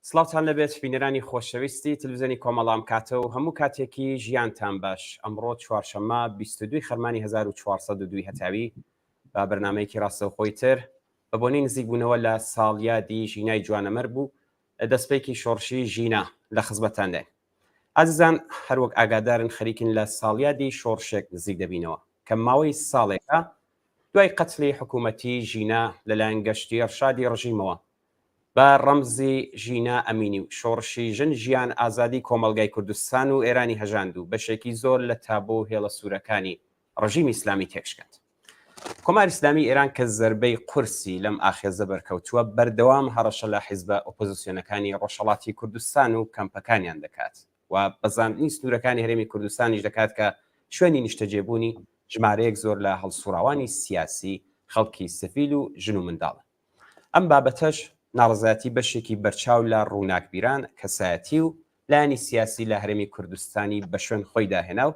سڵاوتان لەبێت بینەرانی خۆشەویستی تلویزیۆنی کۆمەڵە ئەم کاتە و هەموو کاتێکی ژیانتان باش ئەمڕۆ چوارشەممە 22 خەرمانی 1402 هەتاوی بە بەرنمەیەکی ڕاستەوخۆی تر بە بۆنەی نزیکبوونەوە لە ساڵیادی ژینای جوانەمەرگ و دەستپێکی شۆڕشی ژینا لە خزمەتتانداین ئازیزان هەروەک ئاگادارن خەریکن لە ساڵیادی شۆڕشێک نزیک دەبینەوە کە ماوەی ساڵێکە دوای قەتلی حکوومەتی ژینا لەلایەن گەشتی ڕشادی ڕژیمەوە بە ڕەمزی ژینا ئەمینی و شۆڕشی ژن ژیان ئازادی کۆمەڵگای کوردستان و ئێرانی هەژاند و بەشێکی زۆر لە تابۆ و هێڵە سوورەکانی ڕژیمی ئیسلامی تێکشکاند. کۆماری ئیسلامی ئێران کە زەربەی قورسی لەم ئاخێزە بەرکەوتووە، بەردەوام هەڕەشە لە حیزبە ئۆپۆزسیۆنەکانی ڕۆژهەڵاتی کوردستان و کەمپەکانیان دەکات و بەزاندنی سنوورەکانی هەرێمی کوردستانیش دەکات کە شوێنی نیشتەجێبوونی ژمارەیەک زۆر لە هەڵسوڕاوانی سیاسی، خەڵکی سڤیل و ژن و منداڵن. ئەم بابەتەش ناڕەزایەتی بەشێکی بەرچاو لە ڕووناکبیران، کەسایەتی و لایەنی سیاسی لە هەرێمی کوردستانی بەشوێن خۆیدا هێنا و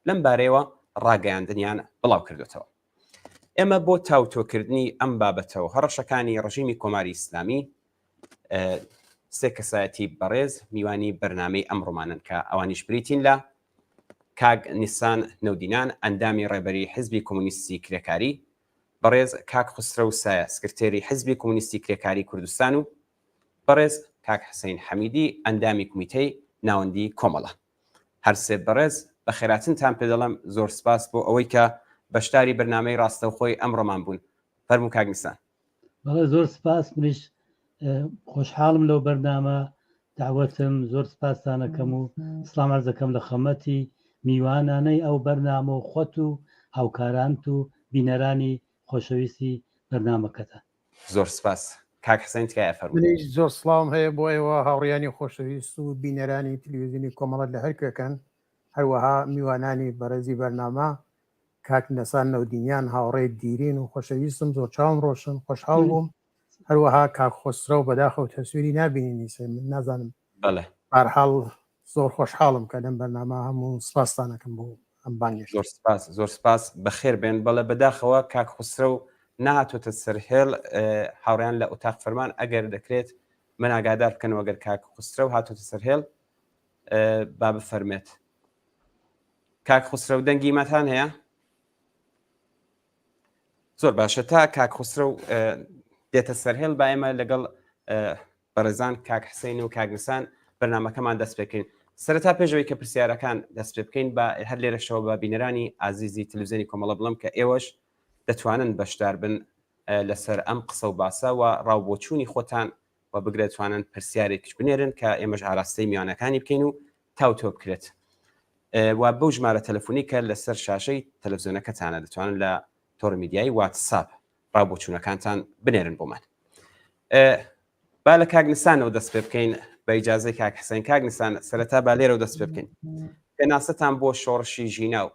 لەم بارەیەوە ڕاگەیاندنیان بڵاو کردوێتەوە. ئێمە بۆ تاوتۆکردنی ئەم بابەتە و هەڕەشەکانی ڕژیمی کۆماری ئیسلامی سێ کەسایەتی بەڕێز میوانی بەرنامەی ئەمڕۆمانن کە ئەوانیش بریتین لە کاک نیسان نەودینان ئەندامی ڕێبەری حزبی کۆمۆنیستی کرێکاری، بەڕێز کاک خوسرەو سایە سکرتێری حزبی کۆمۆنیستی کرێکاری کوردستان و بەڕێز کاک حسین حەمیدی ئەندامی کومیتەی ناوەندی کۆمەڵە. هەرسێ بەڕێز بەخێراتنتان پێ دەڵێم زۆر سپاس بۆ ئەوەی کە بەشداری بەرنامەی ڕاستەوخۆی ئەمڕۆمان بوون. فەرموو کاک نیسان. بەڵێ زۆر سپاس منیش خۆشحاڵم لەو بەرنامە داوەتم زۆر سپاستانەکەم و سلام عەرزەکەم لە خەمەتی میوانانەی ئەو بەرنامە و خۆت و هاوکارانت و بینەرانی خۆشەویستی بەرنامەکەتان. زۆر سپاس کاک حسین تکایە فەرموو. منیش زۆر سڵاوم هەیە بۆ ئێوە هاوڕیانی خۆشەویست و بینەرانی تلویزیۆنی کۆمەڵە لە هەر کوێکەن، هەروەها میوانانی بەڕێزی بەرنامە کاک نەسان نەودینیان هاوڕێی دیرین و خۆشەویستم زۆر چاوم ڕۆشن خۆشحاڵ بووم هەروەها کاک خۆسرەو بەداخەوە تەسویری نابینی نیسێ من نازانم بەڵێ بارحاڵ زۆر خۆشحاڵم کە لەم بەرنامە هەموو سپاستانەکەم بۆ ئەم بانگێشتە. زۆر سپاس زۆر سپاس بەخێر بێن بەڵێ بەداخەوە کاک خوسرەو نەهاتۆتە سەر هێڵ هاوڕێیان لە ئوتاق فەرمان ئەگەر دەکرێت من ئاگادار بکەنەوە گەر کاک خوسرەو هاتۆتە سەر هێڵ با بفەرمێت کاک خوسرەو دەنگی مەتان هەیە زۆر باشە تا کاک خوسرەو دێتە سەرهێڵ با ئێمە لەگەڵ بەڕێزان کاک حسین و کاک نسان بەرنمەکەمان دەست پێکەین سەرەتا پێشەوەی کە پرسیارەکان دەست پێ بکەین بە هەر لێرەشەوە بە بینەرانی ئازیزی تلویزیۆنی کۆمەڵە بڵم کە ئێوەش دەتوانن بەشدار بن لەسەر ئەم قسە و باسە و ڕاوبۆچوونی خۆتان و بگرە توانن پرسیارێکیش بنێرن کە ئێمەش ئاراستەی میوانەکانی بکەین و تاوتۆ بکرێت و بەو ژمارە تەلەفۆنی کە لەسەر شاشەی تەلەفزیۆنەکەتانە دەتوانن لە تۆڕی میدیایی واتساپ ڕاوبۆچوونەکانتان بنێرن بۆمان. با لە کاک نسانەوە دەست پێ بکەین بە ئیجازەی کاک حسێن کاک نسان سەرەتا با لێرەوە دەست پێ بکەین پێناسەتان بۆ شۆڕشی ژینا و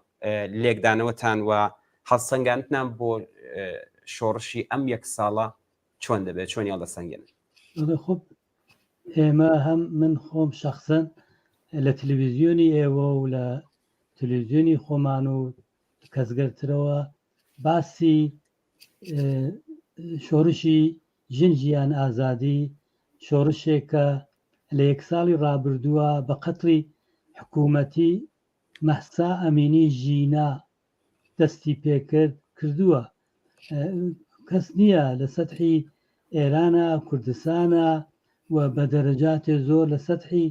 لێکدانەوەتان و هەڵسەنگاندنان بۆ شۆڕشی ئەم یەک ساڵە چۆن دەبێت چۆن هەڵدەسەنگێنن؟ خب ئێمە هەم من خۆم شەخسەن لە تلویزیۆنی ئێوە و لە تلویزیۆنی خۆمان و کەسگەرترەوە باسی شۆڕشی ژن ژیان ئازادی شۆڕشێکە لە یەک ساڵی ڕابردووە بە قەتڵی حکوومەتی مەهسا ئەمینی ژینا دەستی پێکرد کردووە کەس نییە لە سەتحی ئێرانە کوردستانە و بە دەرەجاتێ زۆر لە سەتحی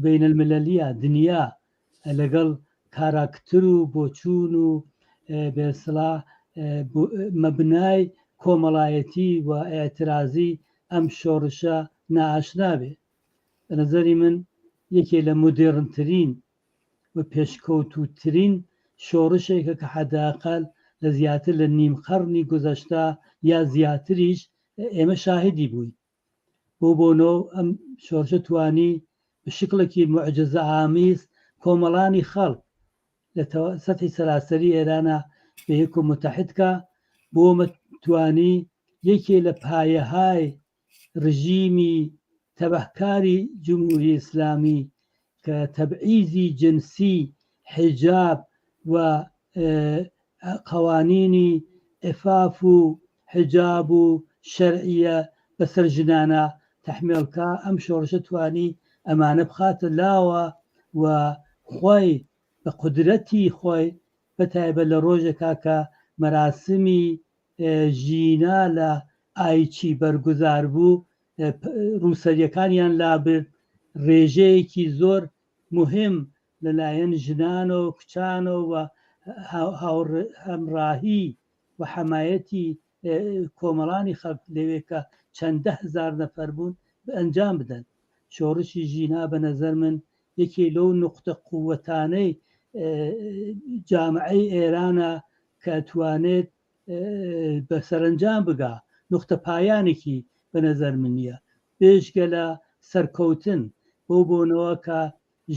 بینەلملەلیە دنیا لەگەڵ کاراکتر و بۆچوون و بێسڵا مەبنای کۆمەڵایەتی و ئیعترازی ئەم شۆڕشە نائاشنا بێ. بە نەزەری من یەکێ لە مودێڕنترین و پێشکەوتووترین شۆڕشێکە کە حەداقەل لە زیاتر لە نیم قەڕنی گوزەشتە یا زیاتریش ئێمە شاهیدی بووین. بۆ بۆنە و ئەم شۆرشە توانی بە شکڵێکی موعجزە ئامیز کۆمەڵانی خەڵک لە سەتحی سەراسەری ئێرانا بە یەک و متحد کا، بۆ مە توانی یەکێ لە پایەهای رژیمی تەبەهکاری جمهوری ئیسلامی کە تەبعیزی جنسی، حیجاب و قەوانینی عفاف و حیجاب و شەرعیە بەسەر ژنانا تەحمێڵکا ئەم شۆڕشە توانی ئەمانە بخاتە لاوە و خۆی بە قودرەتی خۆی بە تایبەت لە ڕۆژێکا کە مەراسمی ژینا لە ئایچی بەرگوزار بوو ڕووسەریەکانیان لابرد ڕێژەیەکی زۆر مهم لەلایەن ژنانەوە کچانەوە و هەمڕاهی و حەمایەتی کۆمەڵانی خەڵک لەوێ کە چەندە هەزار نەفەر بوون ئەنجام بدەن. شۆڕشی ژینا بە نەزەر من یەکێ لەو نوقتە قووەتانەی جامعەی ئێرانە کە ئەتوانێت بە سەرەنجام بگا، نوقتە پایانێکی بە نەزەر من نییە بێجگە لە سەرکەوتن بەو بۆنەوە کە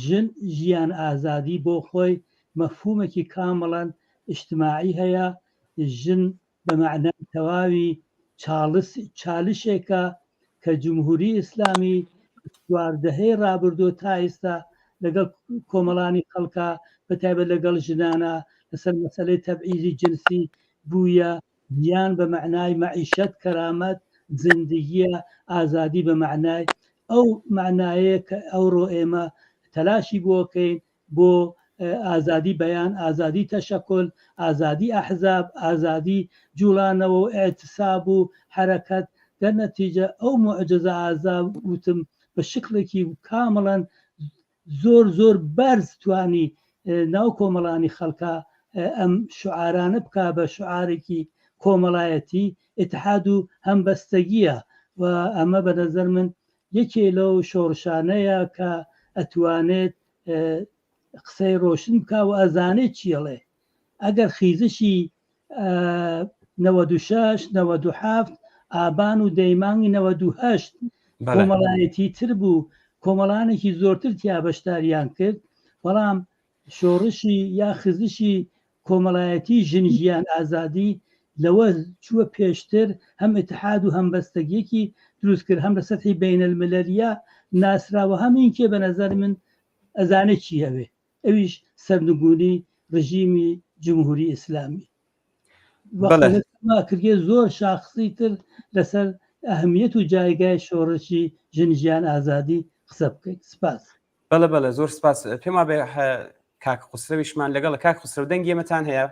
ژن ژیان ئازادی بۆ خۆی مەفهومێکی کامڵەن ئیجتماعی هەیە، ژن بە مەعنای تەواوی چاڵس چالشێکە کە جمهوری ئیسلامی چواردەهەی ڕابردوو تا ئیستا لەگەڵ کۆمەڵانی خەڵکا بە تایبەت لەگەڵ ژنانا لەسەر مەسەلەی تەبعیزی جنسی بوویە ژیان بە مەعنای مەعیشەت، کەرامەت، زندگییە، ئازادی بە مەعنای ئەو مەعنایەیە کە ئەوڕۆ ئێمە تەلاشی بۆ ئەکەین بۆ ئازادی بەیان، ئازادی تەشەکول، ئازادی ئەحزاب، ئازادی جوڵانەوە و ئیعتساب و حەرەکەت، دەرنەتیجە ئەو موعجزە ئازا وتم بە شکڵێکی کامڵەن زۆر زۆر بەرز توانی ناو کۆمەڵانی خەڵکا ئەم شوعارانە بکا بە شوعارێکی کۆمەڵایەتی ئیتحاد و هەمبەستەگیە و ئەمە بە نەزەر من یەکێ لەو شۆڕشانەیە کە ئەتوانێت قسەی ڕۆشن بکا و ئەزانێت چیەڵێ ئەگەر خیزشی 96 97 ئابان و دەیمانگی 98 کۆمەڵایەتی تر بوو کۆمەڵانێکی زۆرتر تیا بەشداریان کرد بەڵام شۆڕشی یا خزشی کۆمەڵایەتی ژن ژیان ئازادی لەوە چووە پێشتر هەم اتحاد و هەمبەستەگیەکی دروست کرد هەم لە سەتحی بەینەلملەلیە ناسراوە هەم ئینکێ بە نەزەر من ئەزانێ چی هەوێ ئەویش سەرنگونی ڕژیمی جمهوری ئیسلامی کردێ زۆر شاخسی تر لەسەر ئەهمیەت و جایگای شۆڕشی ژن ژیان ئازادی قسە بکەیت سپاس. بەڵێ بەڵێ زۆر سپاس پێم وابێ کاک خسرەویشمان لەگەڵە کاک خسرەو دەنگی ئێمەتان هەیە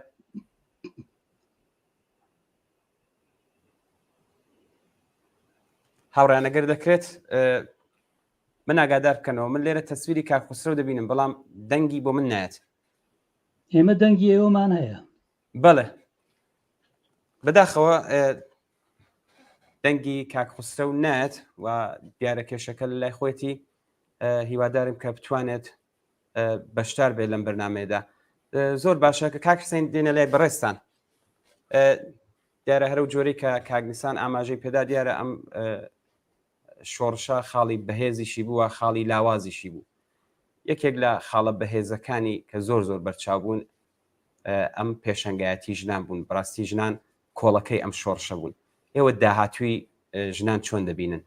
هاوڕیان ئەگەر دەکرێت من ئاگادار بکەنەوە من لێرە تەسویری کاک خسرەو دەبینم بەڵام دەنگی بۆ من نایەت ئێمە دەنگی ئێوەمان هەیە بەڵێ بەداخەوە دەنگی کاک خسرەو نایەت و دیارە کێشەکە لە لای خۆیەتی هیوادارم کە بتوانێت بەشدار بێت لەم بەرنمەیەدا زۆر باشە کە کاک حسین دێنە لای بەڕێزتان دیارە هەرو جۆرەی کە کاک نیسان ئاماژەی پێدا دیارە ئەم شۆڕشە خاڵی بەهێزیشی بووە خاڵی لاوازیشی بوو یەکێک لە خاڵە بەهێزەکانی کە زۆر زۆر بەرچاو بوون ئەم پێشەنگایەتی ژنان بوون بەڕاستی ژنان کۆڵەکەی ئەم شۆڕشە بوون ئێوە داهاتووی ژنان چۆن دەبینن؟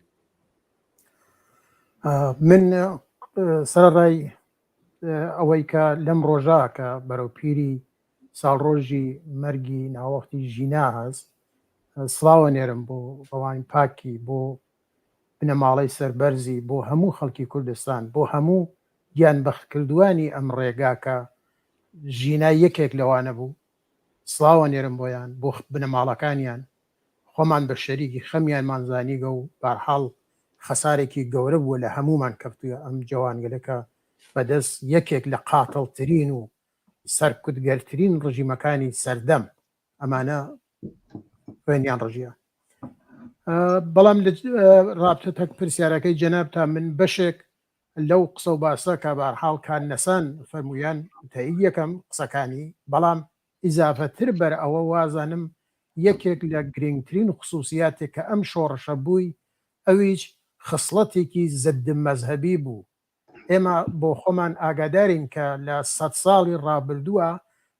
من سەرەڕای ئەوەی کە لەم ڕۆژە کە بەرەو پیری ساڵڕۆژی مەرگی ناوەختی ژینا هەست سڵاوە نێرم بۆ ڕەوانی پاکی بۆ بنەماڵەی سەربەرزی بۆ هەموو خەڵکی کوردستان بۆ هەموو گیان بەختکردوانی ئەم ڕێگا کە ژینا یەکێک لەوانە بوو سڵاوە نێرم بۆیان بۆ بنەماڵەکانیان خۆمان بە شەریکی خەمیانمان زانیگە و بارحاڵ خەسارێکی گەورە بووە لە هەموومان کەفتووە ئەم جەوانگەلە کە بەدەست یەکێک لە قاتڵترین و سەرکوتگەرترین ڕژیمەکانی سەردەم ئەمانە خوێنیان ڕژیە بەڵام لە ڕابتە تەک پرسیارەکەی جەنابتا من بەشێک لەو قسە و باسە کە بارحاڵ کان نەسان فەرموویان تەئید یەکەم قسەکانی بەڵام ئیزافەتر بەر ئەوە وازانم یەکێک لە گرینگترین خسوسیاتێک کە ئەم شۆڕشە بووی ئەویچ خسڵەتێکی زد مەزهەبی بوو ئێمە بۆ خۆمان ئاگادارین کە لە سەدساڵی ڕابردووە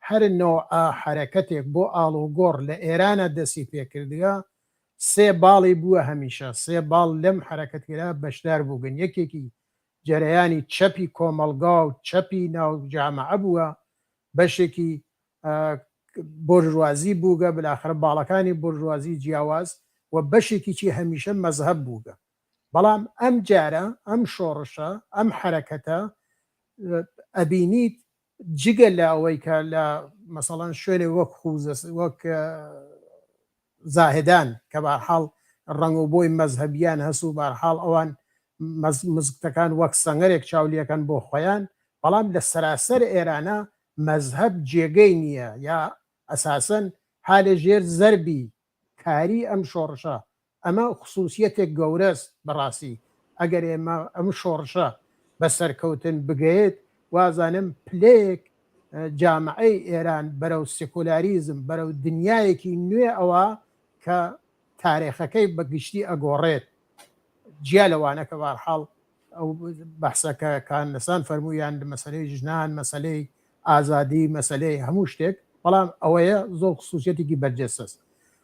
هەر نەوعە حەرەکەتێک بۆ ئاڵوگۆڕ لە ئێرانە دەسی پێکردگە سێ باڵی بووە هەمیشە سێ باڵ لەم حەرەکەتگەرا بەشدار بووگن یەکێکی جەرەیانی چەپی کۆمەڵگا و چەپی ناو جامعە بووە بەشێکی بۆرژوازی بووگە بالاخرە باڵەکانی بۆرژوازی جیاواز و بەشێکیی هەمیشە مەزهەب بووگە. بەڵام ئەم جارە ئەم شۆڕشە ئەم حەرەکەتە ئەبینیت جگە لە ئەوەی کە لە مەسەڵەن شوێنێ وەک خوزە وەک زاهدان کە بارحاڵ ڕەنگ و بۆی مەزهەبیان هەس و بارحاڵ ئەوان مزگتەکان وەک سەنگەرێک چاولیەکەن بۆ خۆیان بەڵام لە سەراسەر ئێرانە مەزهەب جێگەی نییە یا ئەساسەن ها لە ژێر زەربی کاری ئەم شۆڕشە ئەمە خسوسیەتێک گەورەس بەڕاستی ئەگەر ئێمە ئەم شۆڕشە بە سەرکەوتن بگەیت وازانم پلەیەک جامعەی ئێران بەرەو سکولاریزم بەرەو دنیایەکی نوێ ئەوە کە تارێخەکەی بە گشتی ئەگۆڕێت جیا لەوانە کە بارحاڵ ئەو بەحسە کە کان نەسان فەرموویان مەسەلەی ژنان، مەسەلەی ئازادی، مەسەلەی هەموو شتێک، بەڵام ئەوەیە زۆر خسوسیەتێکی بەرجەستەس.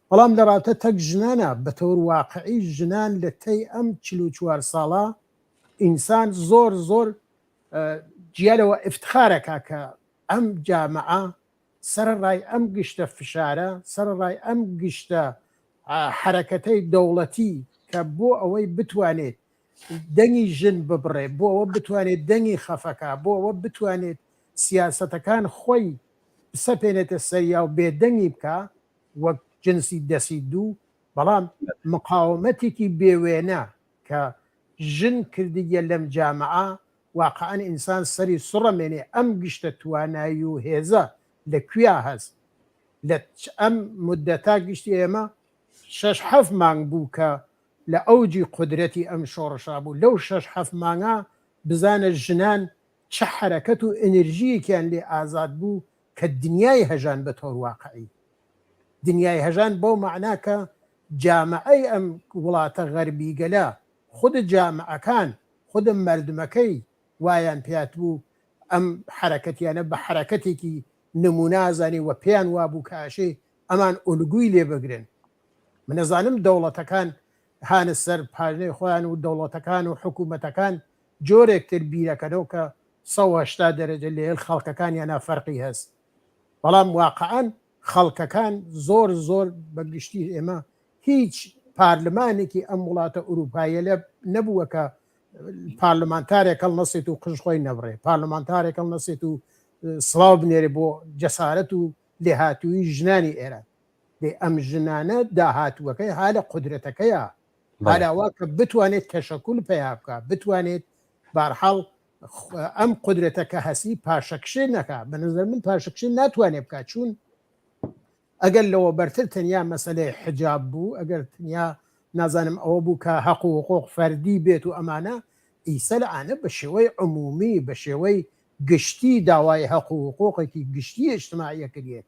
بەڵام لە ڕابتە تەک ژنانە بە تەور واقعی ژنان لە تەی ئەم 44 ساڵە ئینسان زۆر زۆر جیا لەوە ئیفتخارەکا کە ئەم جامعە سەرەڕای ئەم گشتە فشارە، سەرەڕای ئەم گشتە حەرەکەتەی دەوڵەتی کە بۆ ئەوەی بتوانێت دەنگی ژن ببڕێ، بۆ ئەوە بتوانێت دەنگی خەفەکا، بۆ ئەوە بتوانێت سیاسەتەکان خۆی بسەپێنێتە سەریا و بێدەنگی بکا وەک جنسی دەسی دوو، بەڵام مقاومەتێکی بێ وێنە کە ژن کردیە لەم جامعە واقعەن ئینسان سەری سوڕەمێنێ ئەم گشتە توانایی و هێزە لە کویا هەس لە ئەم مودەتا گشتی ئێمە شەش حەف مانگ بوو کە لە ئەوجی قودرەتی ئەم شۆڕشا بوو، لەو شەش حەفت مانگە بزانە ژنان چ حەرەکەت و ئنرژییەکیان لێ ئازاد بوو کە دنیای هەژان بە تەور واقعی. دنیای هەژان بەو مەعنا کە جامعەی ئەم وڵاتە غەربیگەلە خود جامعەکان خود مەردمەکەی وایان پێاتبوو ئەم حەرەکەتیانە بە حەرەکەتێکی نموونە ئەزانی و پێیان وابوو کە ئەشێ ئەمان ئولگوی لێ بگرن. من ئەزانم دەوڵەتەکان هانە سەر پاژنەی خۆیان و دەوڵەتەکان و حکوومەتەکان جۆرێک تر بیرەکەنەوە کە 180 دەرەجە لەیەل خەڵکەکانیانا فەرقی هەس بەڵام واقعەن خەڵکەکان زۆر زۆر بە گشتی ئێمە هیچ پارلمانێکی ئەم وڵاتە ئوروپاییە نەبووە کە پارلمانتارێک هەڵنەسێت و قژ خۆی نەبڕێ پارلمانتارێک هەڵنەسێت و سڵاو بنێرێ بۆ جەسارەت و لێهاتوویی ژنانی ئێران دەی ئەم ژنانە داهاتووەکەی ها لە قودرەتەکەیە هالاوا کە بتوانێت تەشەکول پەیا بکە بتوانێت بارحاڵ ئەم قودرەتە کە هەسی پاشەکشێ نەکا بە نظر من پاشەکشێ ناتوانێت بکات چون ئەگەر لەوە بەرتر تەنیا مەسلەی حجاب بوو ئەگەر تەنیا نازانم ئەوە بوو کە هەق و حقوق فەردی بێت و ئەمانە ئیسە لەئانە بە شێوەی عمومی بە شێوەی گشتی داوای هەق و حقوقێکی گشتی ئیجتماعیە کریێت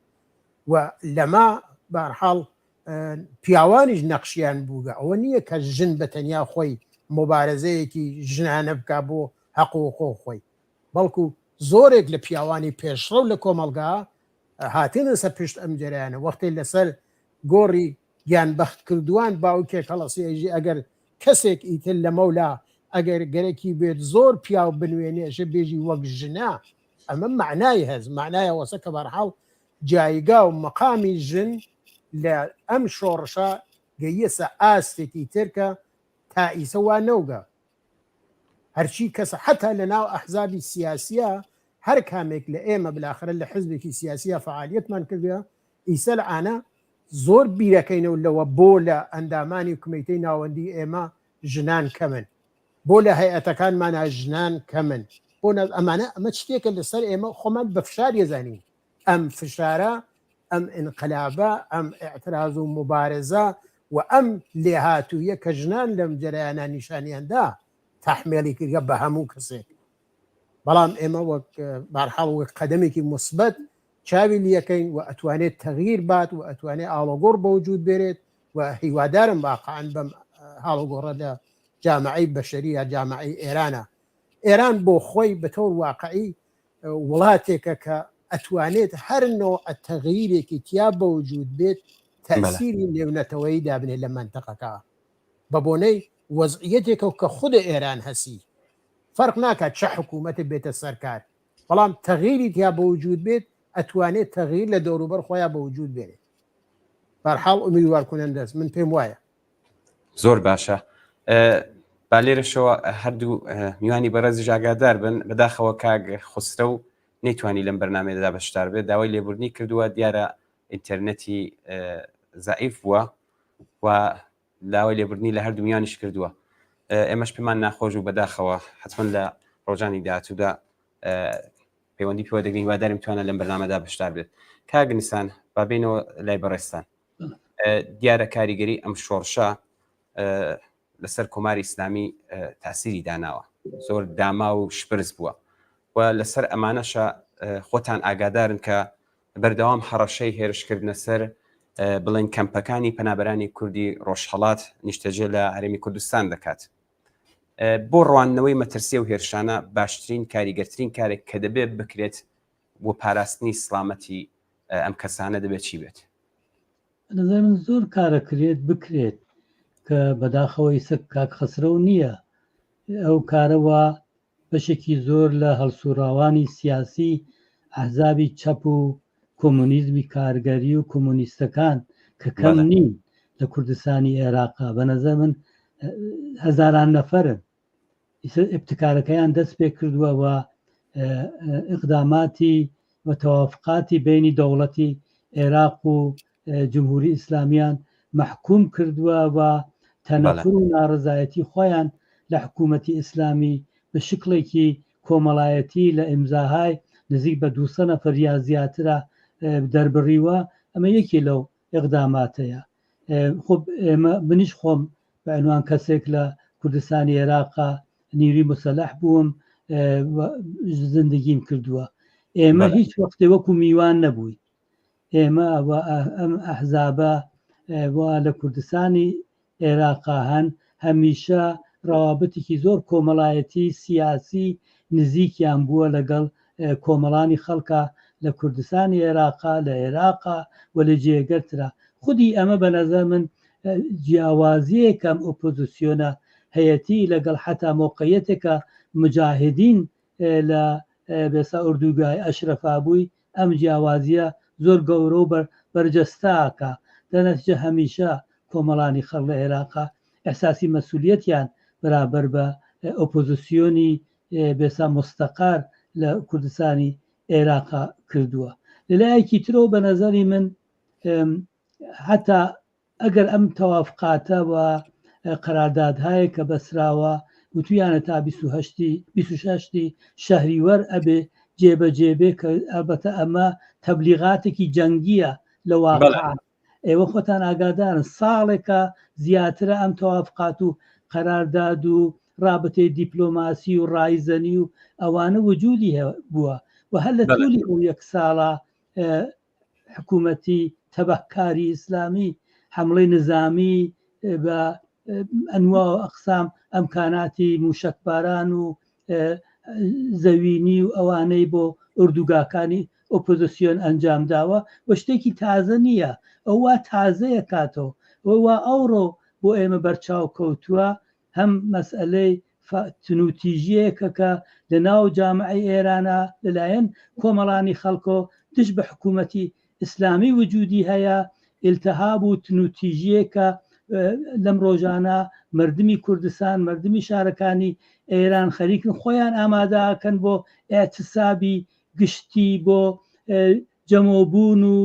و لەمە بەهەرحاڵ پیاوانیش نەقشیان بووگە ئەوە نییە کە ژن بە تەنیا خۆی موبارزەیەکی ژنانە بکا بۆ هەق و حقوق خۆی بەڵکو زۆرێک لە پیاوانی پێشڕەو لە کۆمەڵگا هاتنە سەر پشت ئەم جەرەیانە وەختێ لەسەر گۆڕی گیان بەخت کردووان باوکێک هەڵەسی ئەیژی ئەگەر کەسێک ئیتر لەمەولا ئەگەر گەرەکی بێت زۆر پیاو بنوێنێ ئەشێ بێژی وەک ژنە ئەمە مەعنای هەس مەعنای ئەوەسە کە بەرحاڵ جایگا و مەقامی ژن لە ئەم شۆڕشە گەییەسە ئاستێکی تر کە تا ئیسە وا نەوگە هەرچی کەسە حتا لە ناو ئەحزابی سیاسیە هەر کامێک لە ئێمە بلاخرە لە حزبێکی سیاسیە فعالیەتمان کردوە ئیسە ئانە زۆر بیرەکەینەوە لەوە بۆ لە ئەندامانی کمیتەی ناوەندی ئێمە ژنان کەمن بۆ لە هەیئەتەکانمانا ژنان کەمن بۆ ئەمانە ئەمە شتێکە لەسەر ئێمە خۆمان بە فشار یەزانین ئەم فشارە ئەم ئینقلابە ئەم ئاعتراز و مبارزە و ئەم لێهاتوویە کە ژنان لەم جەرەیانە نیشانیاندا تەحمێڵی کردگە بە هەموو کەسێک بەڵام ئێمە وەک بارحاڵ وەک قەدەمێکی مثبت چاوی لیەکەین و ئەتوانێت تەغییر بات و ئەتوانێت ئاڵۆگۆڕ بەوجود بێرێت و هیوادارم واقعا بەم هاڵوگۆڕە لە جامعەی بەشەری یا جامعەی ئێرانە ئێران بۆ خۆی بە تەور واقعی وڵاتێکە کە ئەتوانێت هەر نەوع تەغییرێکی تیا بەوجود بێت تەسیری نێونەتەوەیی دابنێت لە مەنتەقەکە بە بۆنەی وەزعیەتێکەوە کە خود ئێران هەسی فەرق ناکات چە حکوومەتە بێتە سەرکار بەڵام تەغیری تیا بەوجود بێت ئەتوانێت تەغییر لە دەوروبەر خۆیان بەوجود بێنێت بەرحاڵ امیدوار کنندەست من پێم وایە. زۆر باشە. با لێرەشەوە هەردوو میوانی بەڕێزیش ئاگادار بن، بەداخەوە کاک خوسرەو نەیتوانی لەم بەرنامەیەدا بەشدار بێت، داوای لێبوردنی کردووە، دیارە ئینتەرنێتی زەعیف بووە و داوای لێبوردنی لە هەردوو میوانیش کردووە. ئێمەش پێمان ناخۆش و بەداخەوە حتمما لە ڕۆژانی داهاتوودا پەیوەندی پێوە دەگرین، هیوادارم توانە لەم بەرنامەدا بەشدار بێت. کاک نیسان با بێینەوە لای بەڕێزتان. دیارە کاریگەری ئەم شۆڕشە لەسەر کۆماری ئیسلامی تاسیری داناوە زۆر داما و شپرز بووە و لەسەر ئەمانەشە خۆتان ئاگادارن کە بەردەوام هەڕەشەی هێرشکردنە سەر بڵێن کەمپەکانی پەنابەرانی کوردی ڕۆژهەڵات نیشتەجێ لە هەرێمی کوردستان دەکات. بۆ ڕواندنەوەی مەترسی و هێرشانە باشترین کاریگەرترین کارێک کە دەبێت بکرێت بۆ پاراستنی سڵامەتی ئەم کەسانە دەبێت چی بێت؟ نظر من زۆر کارە کرێت بکرێت کە بەداخەوە ئیسە کاک خەسرەو نییە ئەو کارەوە بەشێکی زۆر لە هەڵسوڕاوانی سیاسی ئەحزابی چەپ و کۆمۆنیزمی کارگەری و کۆمۆنیستەکان کە کەم نین لە کوردستانی عێراقا بە نظر من هەزاران نەفەرن ئیبتکارەکەیان دەست پێ کردووە و ئیقداماتی و تەوافقاتی بینی دەوڵەتی عێراق و جمهوری ئیسلامیان مەحکوم کردووە و تەنەفر و ناڕەزایەتی خۆیان لە حکوومەتی ئیسلامی بە شکڵێکی کۆمەڵایەتی لە ئیمزاهای نزیک بە 200 نەفەر یا زیاترە دەربڕیوە ئەمە یەکێ لەو ئیقداماتەیە خۆ ئێمە منیش خۆم بە عنوان کەسێک لە کوردستانی عێراقا نیوی مسەلح بووم زندگیم کردووە ئێمە هیچ وەختێ وەکو میوان نەبووین ئێمە ئەم ئەحزابە وا لە کوردستانی عێراقا هەن هەمیشە ڕەوابتێکی زۆر کۆمەڵایەتی سیاسی نزیکیان بووە لەگەڵ کۆمەڵانی خەڵکا لە کوردستانی عێراقا لە عێراقا و لە جێگەرترا خودی ئەمە بە نەزەر من جیاوازیەکە ئەم ئۆپۆزیسیۆنە هەیەتی لەگەڵ حەتا مەوقعیەتێکە مجاهدین لە بێسا ئۆردوگای ئەشرەفا بووی ئەم جیاوازیە زۆر گەورە و بەرجەستە ئەکا دە نەتیجە هەمیشە کۆمەڵانی خەڵک لە عێراقا ئیحساسی مەسولیەتیان بەرابەر بە ئۆپۆزسیۆنی بێسا موستەقەر لە کوردستانی عێراقا کردووە لە لایەکی ترەوە بە نەزەری من حەتا ئەگەر ئەم تەوافقاتە و قەراردادهایە کە بەسراوە وتویانە تا 28 26 شەهریوەر ئەبێ جێبەجێ بێ کە ئەلبەتە ئەمە تەبلیغاتێکی جەنگیە لە واقع ئێوە خۆتان ئاگادارن ساڵێکە زیاترە ئەم تەوافقات و قەرارداد و ڕابتەی دیپلۆماسی و ڕایزەنی و ئەوانە وجودی بووە و هەر لە تولی ئەو یەک ساڵە حکوومەتی تەبەهکاری ئیسلامی حەمڵەی نزامی بە ئەنوا و ئەقسام ئەمکاناتی موشەکباران و زەوینی و ئەوانەی بۆ ئۆردوگاکانی ئۆپۆزیسیۆن ئەنجام داوە و شتێکی تازە نییە ئەو وا تازەیە کاتەوە وا ئەوڕۆ بۆ ئێمە بەرچاو کەوتووە هەم مەسئەلەی تونوتیژییەکە کە لە ناو جامعەی ئێرانا لە لایەن کۆمەڵانی خەڵکۆ دژ بە حکوومەتی ئیسلامی وجوودی هەیە، ئیلتهاب و تونوتیژییەکە لەم ڕۆژانە مەردمی کوردستان، مەردمی شارەکانی ئێران خەریکن خۆیان ئامادە ئەکەن بۆ ئیعتسابی گشتی بۆ جەمەوبوون و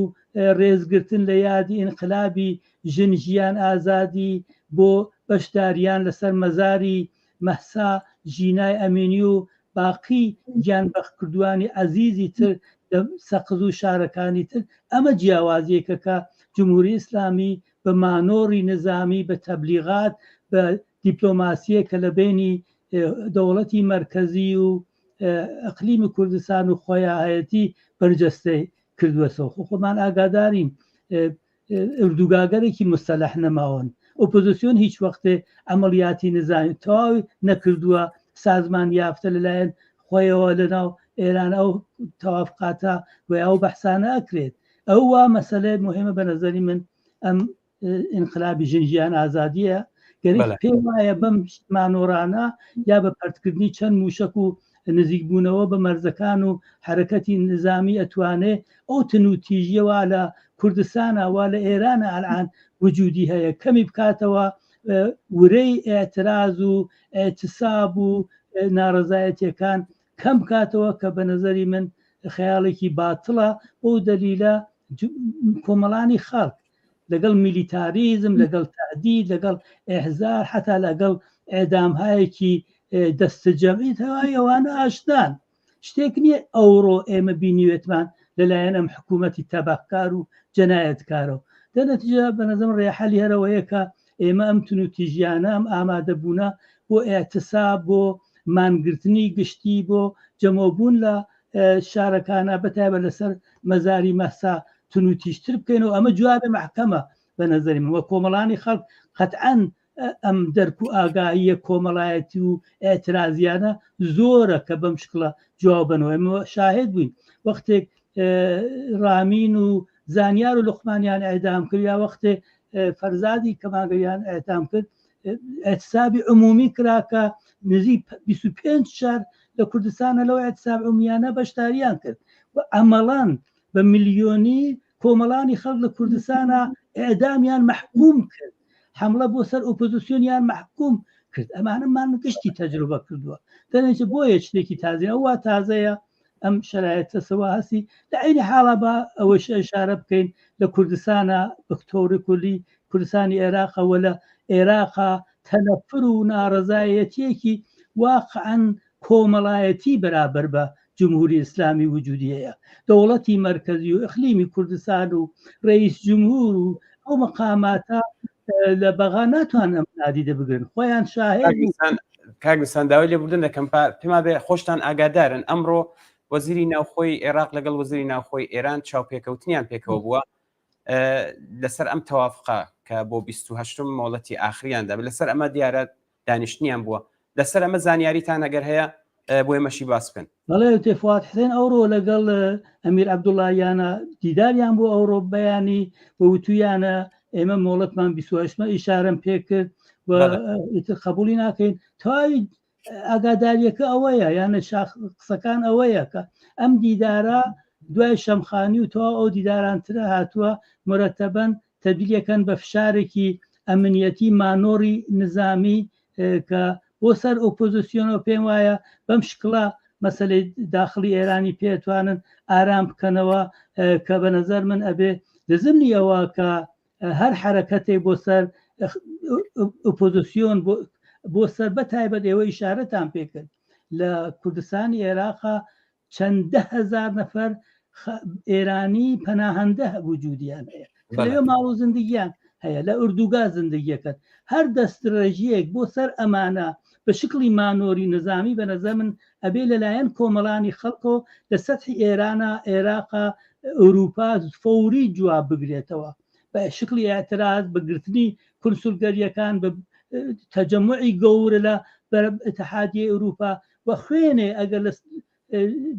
ڕێزگرتن لە یادی ئینقلابی ژن ژیان ئازادی بۆ بەشداریان لەسەر مەزاری مەهسا ژینای ئەمینی و باقی گیانبەختکردووانی عەزیزی تر لە سەقز و شارەکانی تر ئەمە جیاوازیەکە کە جمهوری ئیسلامی بە مانۆڕی نزامی بە تەبلیغات بە دیپلۆماسیەک کە لە بەینی دەوڵەتی مەرکەزی و ئەقلیمی کوردستان و خۆیاهەیەتی بەرجەستەی کردووەسەوە خۆ خۆمان ئاگادارین ئەردوگاگەرێکی مستەلح نەماون ئۆپۆزیسیۆن هیچ وەختێ عملیاتی نزامی تەواوی نەکردووە سازمان یافتە لەلایەن خۆیەوە لەناو ئێران ئەو تەوافقاتە و ئەو بەحسانە ئەکرێت ئەو وا مەسەلەی مهمە بە نظری من ئەم ئینقلابی ژن ژیان ئازادیە گەرێک پێ وایە بەم مانۆرانە یا بە پەرتکردنی چەند موشک و نزیکبوونەوە بە مەرزەکان و حرەکەتی نظامی ئەتوانێ ئەو تن و تیژیەوە لە کوردستانە وا لە ئێرانە ئەلعان وجودی هەیە کەمی بکاتەوە. ورەی ئیعتراز و ئیعتساب و ناڕەزایەتیەکان کەم بکاتەوە کە بە نەزەری من خەیاڵێکی باتڵە بەو دەلیلە کۆمەڵانی خەڵک لەگەڵ میلیتاریزم لەگەڵ تەهدید لەگەڵ ئیحزار حتا لەگەڵ ئێدامهایەکی دەستەجەمعی تەواوی ئەوانە ئاشنان شتێک نییە ئەوڕۆ ئێمە بینیوێتمان لەلایەن ئەم حکوومەتی تەباکار و جەنایەتکارەوە دە نەتیجە بە نەزەم ڕێحەلی هەرەوەیە کە ئێمە ئەم تونوتیژیانە ئەم ئامادەبوونە بۆ ئیعتساب بۆ مانگرتنی گشتی بۆ جەمەبوون لە شارەکانە بەتایبەت لەسەر مەزاری مەهسا تونوتیژتر بکەین و ئەمە جوابێ مەحکەمە بە نەزەری من وە کۆمەڵانی خەڵک قەتعەن ئەم دەرک و ئاگاییە کۆمەڵایەتی و ئیعترازیانە زۆرە کە بەم شکڵە جواب بنەوە ئێمە شاهد بووین وەختێک ڕامین و زانیار و لوقمانیان ئەعدام کرد یا وەختێ فەرزادی کەمانگەریان ئەعدام کرد اعتصابی عمومی کرا کە نزیک 25 شار لە کوردستانە لەو اعتصاب عمومیانە بەشداریان کرد و عەمەڵەن بە ملیۆنی کۆمەڵانی خەڵک لە کوردستانە ئەعدامیان مەحکوم کرد حملە بۆ سەر ئۆپۆزیسیۆنیان مەحکوم کرد ئەمانەمان گشتی تەجروبە کردووە دەنێچە بۆیە شتێکی تازە ئەوە تازەیە ئەم شەرایەتە سەوا هەستی لە عەینی حاڵا با ئەوەش ئیشارە بکەین لە کوردستانە بە طور کلی کوردستانی عێراقە و لە عێراقا تەنەفر و ناڕەزایەتیەکی واقعا کۆمەڵایەتی بەرابەر بە جمهوری ئیسلامی وجودی هەیە دەوڵەتی مەرکەزی و ئیقلیمی کوردستان و رئیس جمهور و ئەو مقاماتە لە بەغا ناتوانن ئەم نادیدە بگرن خۆیان شاهد کاک نسان داوای لێبوردن دەکەم پێما بێ خۆشتان ئاگادارن ئەمڕۆ وەزیری ناوخۆی عێراق لەگەڵ وەزیری ناوخۆی ئێران چاوپێکەوتنیان پێکەوە بووە لەسەر ئەم تەوافقە کە بۆ 28 مۆڵەتی ئاخریان دەبێت لەسەر ئەمە دیارە دانیشتنیان بووە لەسەر ئەمە زانیاریتان ئەگەر هەیە بۆ ئێمەشی باس بکەن. بەڵێ تێ فواد حسێن ئەوڕۆ لەگەڵ ئەمیر عەبدوڵڵاهیانە دیداریان بۆ ئەوڕۆ بەیانی و وتویانە ئێمە مۆڵەتمان 28 ئیشارەم پێکرد و ئیتر قبولی ناکەین تەواوی ئاگاداریەکە ئەوەیە یانە شاخ قسەکان ئەوەیە کە ئەم دیدارە دوای شەمخانی و تەواو ئەو دیدارانترە هاتووە مرەتەبەن تەبدیلەکەن بە فشارێکی ئەمنیەتی مانۆڕی نزامی کە بۆ سەر ئۆپۆزیسیۆنەوە پێم وایە بەم شکڵە مەسەلەی داخڵی ئێرانی پێتوانن ئارام بکەنەوە کە بە نظر من ئەبێ لە زمنی ئەوە کە هەر حرەکەتێک بۆ سەر ئۆپۆزیسیۆن بۆ سەر بە تایبەت ئێوە ئیشارەتان پێکرد لە کوردستانی عێراقا چەند دەهەزار نەفەر ئێرانی پەناهەندە وجودیان هەیە لەوێ ماڵ و زندگیان هەیە لە ئوردوگا زندگیەکەن هەر دەستڕێژیەک بۆ سەر ئەمانە بە شکڵی مانۆری نظامی بە نظر من ئەبێ لەلایەن کۆمەڵانی خەڵکۆ لە سەتحی ئێرانە عێراقا ئەوروپا فەوری جواب بگرێتەوە بە شکڵی اعتراض بە گرتنی کونسولگەریەکان بە تەجەموعی گەورە لە اتحادیە ئەوروپا و خوێنێ ئەگەر لە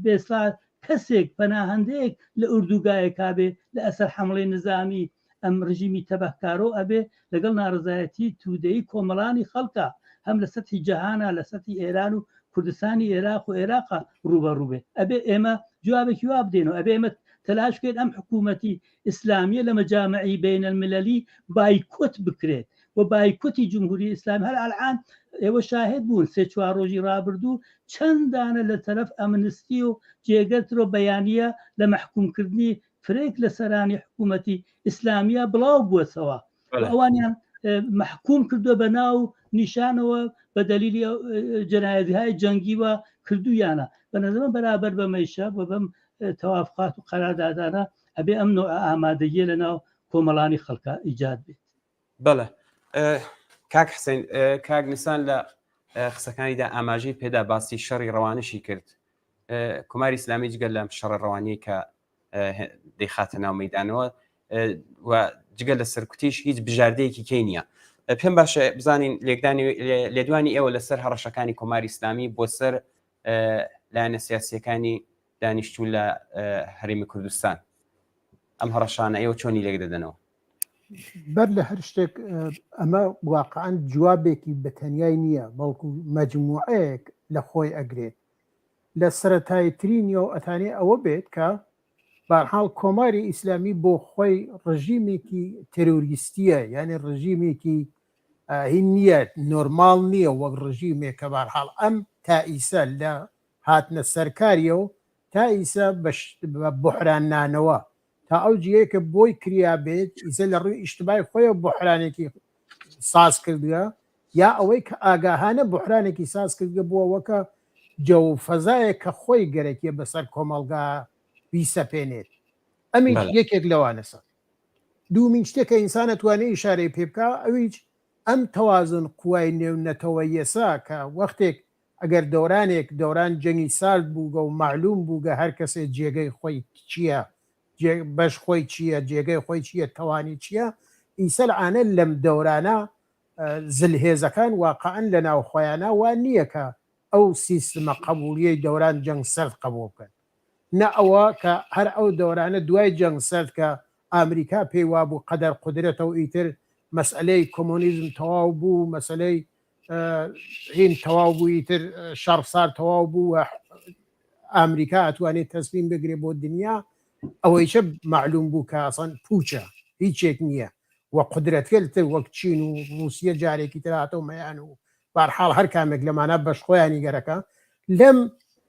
بێسا کەسێک پەناهەندەیەک لە ئوردوگایەکا بێ لە ئەسەر حەمڵەی نزامی ئەم ڕژیمی تەبەهکارۆ ئەبێ لەگەڵ ناڕەزایەتی تودەیی کۆمەڵانی خەڵکا هەم لە سەتحی جەهانا لە سەتحی ئێران و کوردستانی ئێراق و ئێراقا ڕووبەڕوو بێ ئەبێ ئێمە جوابێکی وا بدەینەوە ئەبێ ئێمە تەلاش بکەین ئەم حکوومەتی ئیسلامیە لە مەجامعی بەینەلملەلی بایکۆت بکرێت و بایکۆتی جمهوری ئیسلامی هەر ئەلعان ئێوە شاهد بوون سێ چوار ڕۆژی ڕابردوو چەند دانە لە تەرەف ئەمنستی و جێگەرترۆ بەیانیە لە مەحکوم کردنی فرەیەک لە سەرانی حکوومەتی ئیسلامیە بڵاو بووەتەوە ئەوانیان مەحکوم کردووە بە ناو نیشانەوە بە دەلیلی جەنایەتهای جەنگی و کردویانە بە نظرم بەرابەر بەمەیشە بە بەم تەوافقات و قەراردادانە ئەبێ ئەم نوع ئامادەگیە لە ناو کۆمەڵانی خەڵکا ئیجاد بێت. بەڵێ کاک حسین کاک نیسان لە قسەکانیدا ئاماژەی پێدا باسی شەڕی ڕەوانشی کرد کۆماری ئیسلامی جگە لەم شەڕە ڕەوانی کە دەیخاتە ناو مەدانەوە و جگە لە سەرکوتیش هیچ بژاردەیەکی کەی نییە پێم باشە بزانین لێکدانی لێدوانی ئێوە لەسەر هەڕەشەکانی کۆماری ئیسلامی بۆ سەر لایەنە سیاسیەکانی دانیشتوو لە هەرێمی کوردستان ئەم هەڕەشانە ئێوە چۆنی لێک دەدەنەوە؟ بەر لە هەر شتێک ئەمە واقعا جوابێکی بە تەنیای نییە بەڵکو مەجموعەیەک لە خۆی ئەگرێت لە سەتایترینیەوە ئەتانێ ئەوە بێت کە بارحاڵ کۆماری ئیسلامی بۆ خۆی ڕژیمێکی تێرۆریستیە یعنی ڕژیمێکی. هین نییە نۆرماڵ نییە وەک ڕژیمێک کە بارحاڵ ئەم تا ئیسە لە هاتنە سەرکاریەو تا ئیسە بە بوحران نانەوە تا ئەو جێیە کە بۆی کریا بێت ئیسە لە ڕووی ئیشتبای خۆیەوە بوحرانێکی ساز کردوە یا ئەوەی کە ئاگاهانە بوحرانێکی ساز کردگە بۆ ئەوە کە جەو و فەزایەک کە خۆی گەرەکیە بەسەر کۆمەڵگا بیسەپێنێت ئەمیش یەکێک لەوانەسە. دوومین شتێک کە ئینسان ئەتوانێ ئیشارەی پێ بکا ئەویچ ئەم تەوازن قوای نێو نەتەوەییەسە کە وەختێک ئەگەر دەورانێک دەوران جەنگی سارد بووگە و مەعلووم بووگە هەر کەسێ جێگەی خۆی چییە جێ بەش خۆی چییە جێگەی خۆی چییە تەوانی چییە ئیسە العانە لەم دەورانە زلهێزەکان واقعەن لە ناو خۆیانا وا نییە کە ئەو سیستمە قەبووڵیەی دەوران جەنگ سەرد قەبووڵ بکەن. نە ئەوە کە هەر ئەو دەورانە دوای جەنگ سەرد کە ئامریکا پێی وابوو قەدەر قودرەتە و ئیتر مەسئەلەی کۆمۆنیزم تەواو بوو مەسەلەی هین تەواو بوو ئیتر شەڕ سارد تەواو بوو و ئامریکا ئەتوانێت تەسمیم بگرێ بۆ دنیا ئەوەیچە مەعلوم بوو کە ئەسڵەن پووچە هیچێک نییە و قودرەتگەل تر وەک چین و ڕووسیە جارێکی تر هاتەوە مەیان و بارحاڵ هەر کامێک لەمانە بەش خۆیانی گەرەکە لەم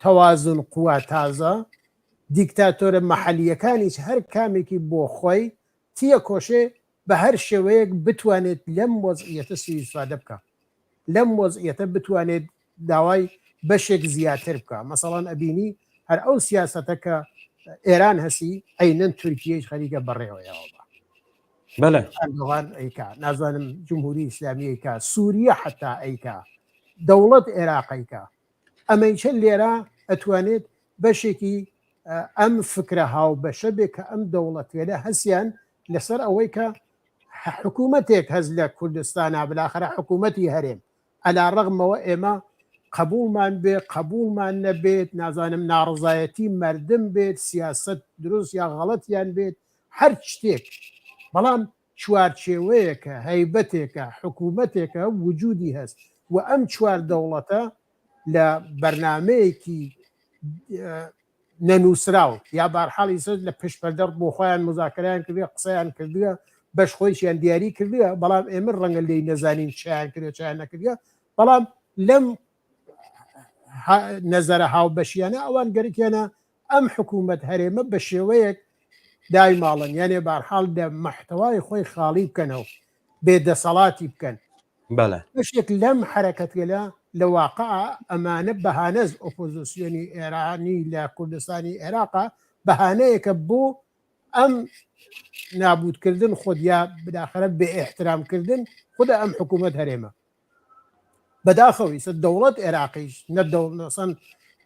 تەوازن قوا تازە دیکتاتۆرە مەحەلییەکانیش هەر کامێکی بۆ خۆی تیەکۆشێ بە هەر شێوەیەک بتوانێت لەم وەزعیەتە سوئیسفادە بکا لەم وەزعیەتە بتوانێت داوای بەشێک زیاتر بکا مەسەڵەن ئەبینی هەر ئەو سیاسەتە کە ئێران هەسی عەینەن تورکیەیش خەریکە بەڕێوەیەوە بە بەلێ. ئەردۆغان ئەیکا نازانم جمهوری ئیسلامی ئەیکا سوریە حەتا ئەیکا دەوڵەت عێراق ئەیکا ئەمەیچە لێرە ئەتوانێت بەشێکی ئەم فکرە هاوبەشە بێ کە ئەم دەوڵەتێلە هەسیان لەسەر ئەوەی کە حکوومەتێک هەز لە کوردستانە بلاخرە حکوومەتی هەرێم عەلا ڕەغمەوە ئێمە قەبوڵمان بێ قەبوڵمان نەبێت نازانم ناڕزایەتی مردم بێت سیاست دروست یا غەڵەتیان بێت هەر شتێک بەڵام چوارچێوەیەکە هەیبەتێکە حکوومەتێکە وجودی هەست و ئەم چوار دەوڵەتە لە بەرنمەیەکی نەنووسراو یا بارحاڵی سەر لە پشت پەردە بۆ خۆیان مزاکرەیان کردووە قسەیان کردووە بەش خۆیشیان دیاری کردووە بەڵام ئێمە ڕەنگە لێی نەزانین چیان کردووە چیان نەکردووە بەڵام لەم نەزەرە هاوبەشیانە ئەوان گەرەکیانە ئەم حکوومەت هەرێمە بە شێوەیەک دایماڵن یانێ بارحاڵ لە مەحتەوای خۆی خاڵی بکەنەوە بێ دەسەڵاتی بکەن بەڵێ. بەشێک لەم حەرەکەتگەلە لە واقع ئەمانە بەهانەس ئۆپۆزۆسیۆنی ئێرانی لە کوردستانی عێراقا بەهانەیەکە بۆ ئەم نابوتکردن خود یا بالاخرە بێ ئیحترام کردن خودە ئەم حکوومەت هەرێمە بەداخەوە ئیسە دەوڵەت عێراقیش نە دەوڵەسەن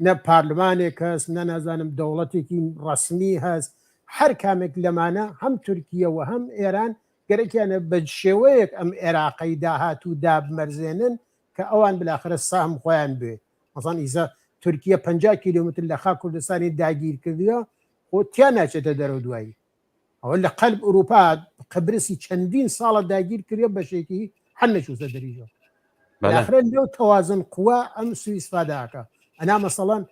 نە پارلمانێک هەست نە نازانم دەوڵەتێکی ڕسمی هەست هەر کامێک لەمانە هەم تورکیە و هەم ئێران گەرەکیانە بە شێوەیەک ئەم عێراقەی داهاتوو دابمەرزێنن کە ئەوان بالاخرە سەهم خۆیان بوێ مەسەڵەن ئیسە تورکیە 50 کیلۆمتر لە خاک کوردستانی داگیر کردووە خۆ تیا ناچێتە دەرەوە دوایی ئەوە لە قەلب ئوروپا قبرسی چەندین ساڵە داگیر کردوە بەشێکی هەر نەچووسە دەریژەوە بالاخرە لەو تەوازن قوە ئەم سوئیسفاداکە ئەنا مەسەڵەن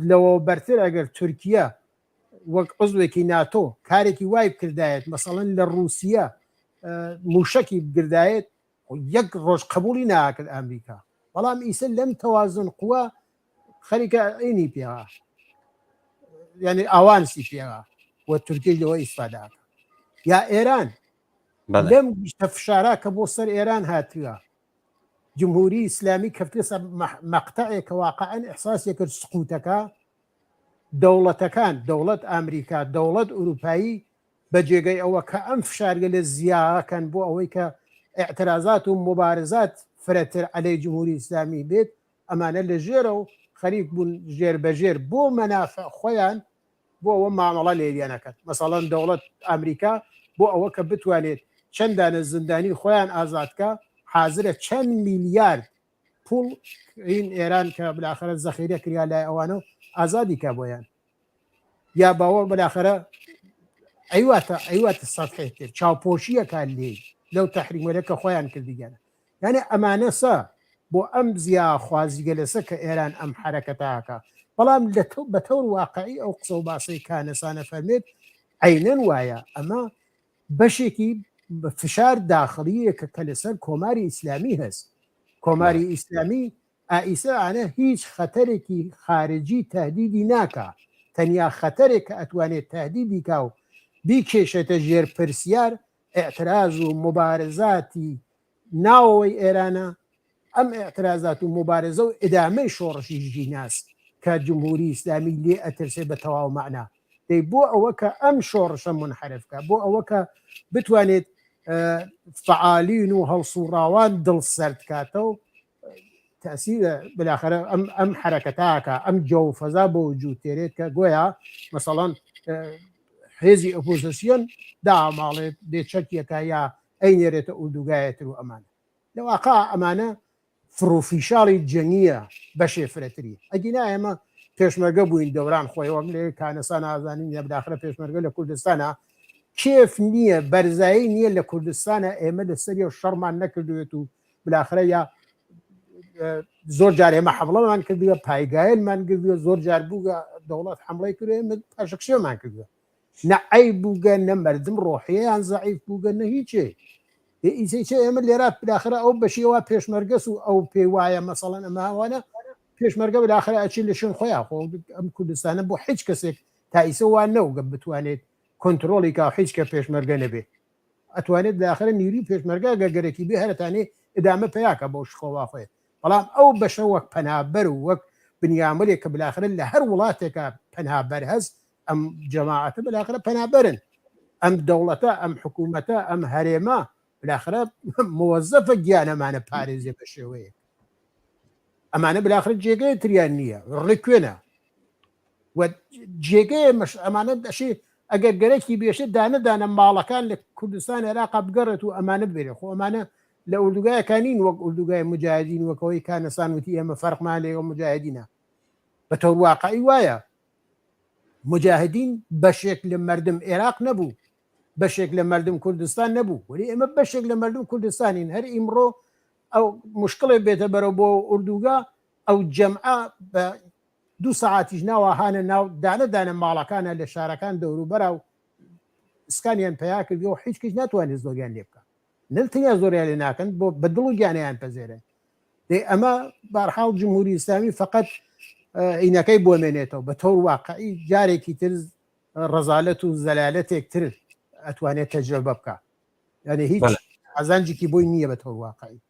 لەوە بەرتر ئەگەر تورکیە وەک عزوێکی ناتۆ کارێکی وای بکردایەت مەسەڵەن لە ڕووسیە موشکی بگردایەت یەک ڕۆژ قبولی ناکرد ئەمریکا بەڵام ئیسە لەم تەوازن قووە خەریکە عینی پێوە یعنی ئاوانسی پێوە و تورکیش لەوە ئیسفاداکە یا ئێران لەم گشتە فشارا کە بۆ سەر ئێران هاتووە جمهوری ئیسلامی کەفتە سەر مەقتەعێک کە واقعا ئیحساسی کرد سقوتەکە دەوڵەتەکان، دەوڵەت ئامریکا، دەوڵەت ئوروپایی بە جێگەی ئەوە کە ئەم فشارگەلە زیاکەن بۆ ئەوەی کە ئیعترازات و موبارزات فرەتر عەلەی جمهوری ئیسلامی بێت، ئەمانە لە ژێرەو خەریک بوون ژێر بە ژێر بۆ مەنافع خۆیان بۆ ئەوە مامەڵە لێریان ئەکەن. مەسەڵەن دەوڵەت ئامریکا بۆ ئەوە کە بتوانێت چەند دانە زندانی خۆیان ئازاد کا حازرە چەند میلیارد پوڵ این ئێران کە بالاخرە زەخیرە کریا لای ئەوانە و ئازادی کا بۆیان یا باوەڕ بالاخرە ئەیواتە ئەیواتە سەفحێ تر چاوپۆشیەکە لێی لەو تەحریمەرە کە خۆیان کردیانە یعنی ئەمانەسە بۆ ئەم زیاخوازیگەلەسە کە ئێران ئەم حرەکەتاکە بەڵام لە بە تەور واقعی ئەو قسە و باسەی کانەسانە فەرمێت عینەن وایە ئەمە بەشێکی. فشار داخڵیەکە کە لەسەر کۆماری ئیسلامی هەست. کۆماری ئیسلامی ئائیسە ئانە هیچ خەتەرێکی خارجی تەهدیدی ناکا، تەنیا خەتەرێک کە ئەتوانێت تەهدیدی کا و بیکێشێتە ژێر پرسیار ئیعتراز و موبارزاتی ناوەوەی ئێرانە، ئەم ئیعترازات و موبارزە و ئیدامەی شۆڕشی ژیناس کە جمهوری ئیسلامی لێ ئەترسێ بە تەواو مەعنا. دەی بۆ ئەوە کە ئەم شۆڕشە مونحەرف کا، بۆ ئەوە کە بتوانێت فەعالین و هەڵسوڕاوان دڵ سەرد کاتەو تەسیر بالاخرە ئەم ئەم حرەکەتاکە ئەم جەو فەزا بۆ وجود تێرێت کە گۆیا مەسەڵەن حێزی ئۆپۆزیسیۆن داماڵێت بێ چەکیەکە یا ئەینێرێتە ئوردوگایەتر و ئەمانە لە واقع ئەمانە فڕوفیشاڵی جەنگیە بەشێ فرەتری ئەگینا ئێمە پێشمەرگە بووین دەوران خۆی وەک لێ کانەسا نازانین یا بداخرە پێشمەرگە لە کوردستانە کێف نییە بەرزایی نییە لە کوردستانە ئێمە لەسەری و شەڕمان نەکردوێت و بلاخرە یا زۆر جار ئێمە حەمڵەمان کردووە پایگایلمان کردووە زۆر جار بووگە دەوڵەت حملەی کردوە ئێمە پاشەکشێمان کردووە نە عەیب بووگە نە مەردم ڕۆحیەیان زەعیف بووگە نە هیچێ ئیسەیچە ئێمە لێرا بالاخرە ئەو بەشیەوە پێشمەرگەس و ئەو پێی وایە مەسەڵەن ئەمە ئەوانە پێشمەرگە بالاخرە ئەچی لە شوێن خۆیان خۆ ئەم کوردستانە بۆ هیچ کەسێک تا ئیسە وا نەوگە بتوانێت کۆنتترۆڵی کا هیچ کە پێشمەرگە نەبێ ئەتوانێت بالاخرە نیروی پێشمەرگە گە گەرەکی بێ هەرەتانێ ئدامە پیاکە بۆ شخۆوا خۆێ بەڵام ئەو بەشە وەک پەنابەر و وەک بنیامەلێک کە بالاخرە لە هەر وڵاتێکە پەنابەر هەست ئەم جەماعەتە بالاخرە پەنابەرن ئەم دەوڵەتە ئەم حکوومەتە ئەم هەرێمە بالاخرە مۆزەفە گیانەمانە پارێزێ بە شێوەیەک ئەمانە بالاخرە جێگەی تریان نییە ڕێکوێنە و جێگەیە مەش ئەمانە دەشێ ئەگەر گەرەکی بێشێت دانە دانە ماڵەکان لە کوردستان عێراقا بگەڕێت و ئەمانە بێرێ خۆ ئەمانە لە ئوردوگایەکانین وەک ئوردوگای مجاهدین وەکەوەی کانەسان وتی ئێمە فەرقمان لەگەڵ مجاهدینە بە تۆر واقعی وایە مجاهدین بەشێک لە مەردم عێراق نەبوو بەشێک لە مەردم کوردستان نەبوو وەلی ئێمە بەشێک لە مەردم کوردستانین هەر ئیمڕۆ ئەو مشکڵێ بێتە بەرەو بۆ ئوردوگا ئەو جەمعە بە دوو سەعاتیش ناوە هانە ناو دانە دانە ماڵەکانە لە شارەکان دەوروبەرا و سکانیان پیا کردووە و هیچ کەس ناتوانێت زۆریان لێ بکە نەل تەنیا زۆریان لێ ناکەن بۆ بە دڵ و گیانیان پەزێرن دەی ئەمە بارحاڵ جمهوری ئیسلامی فقط ئینەکەی بۆ مێنێتەوە بە تۆر واقعی جارێکی تر ڕەزالەت و زەلالەتێک تر ئەتوانێت تەجربە بکە یعنی هیچ قازانجێکی بۆی نییە بە تۆر واقعی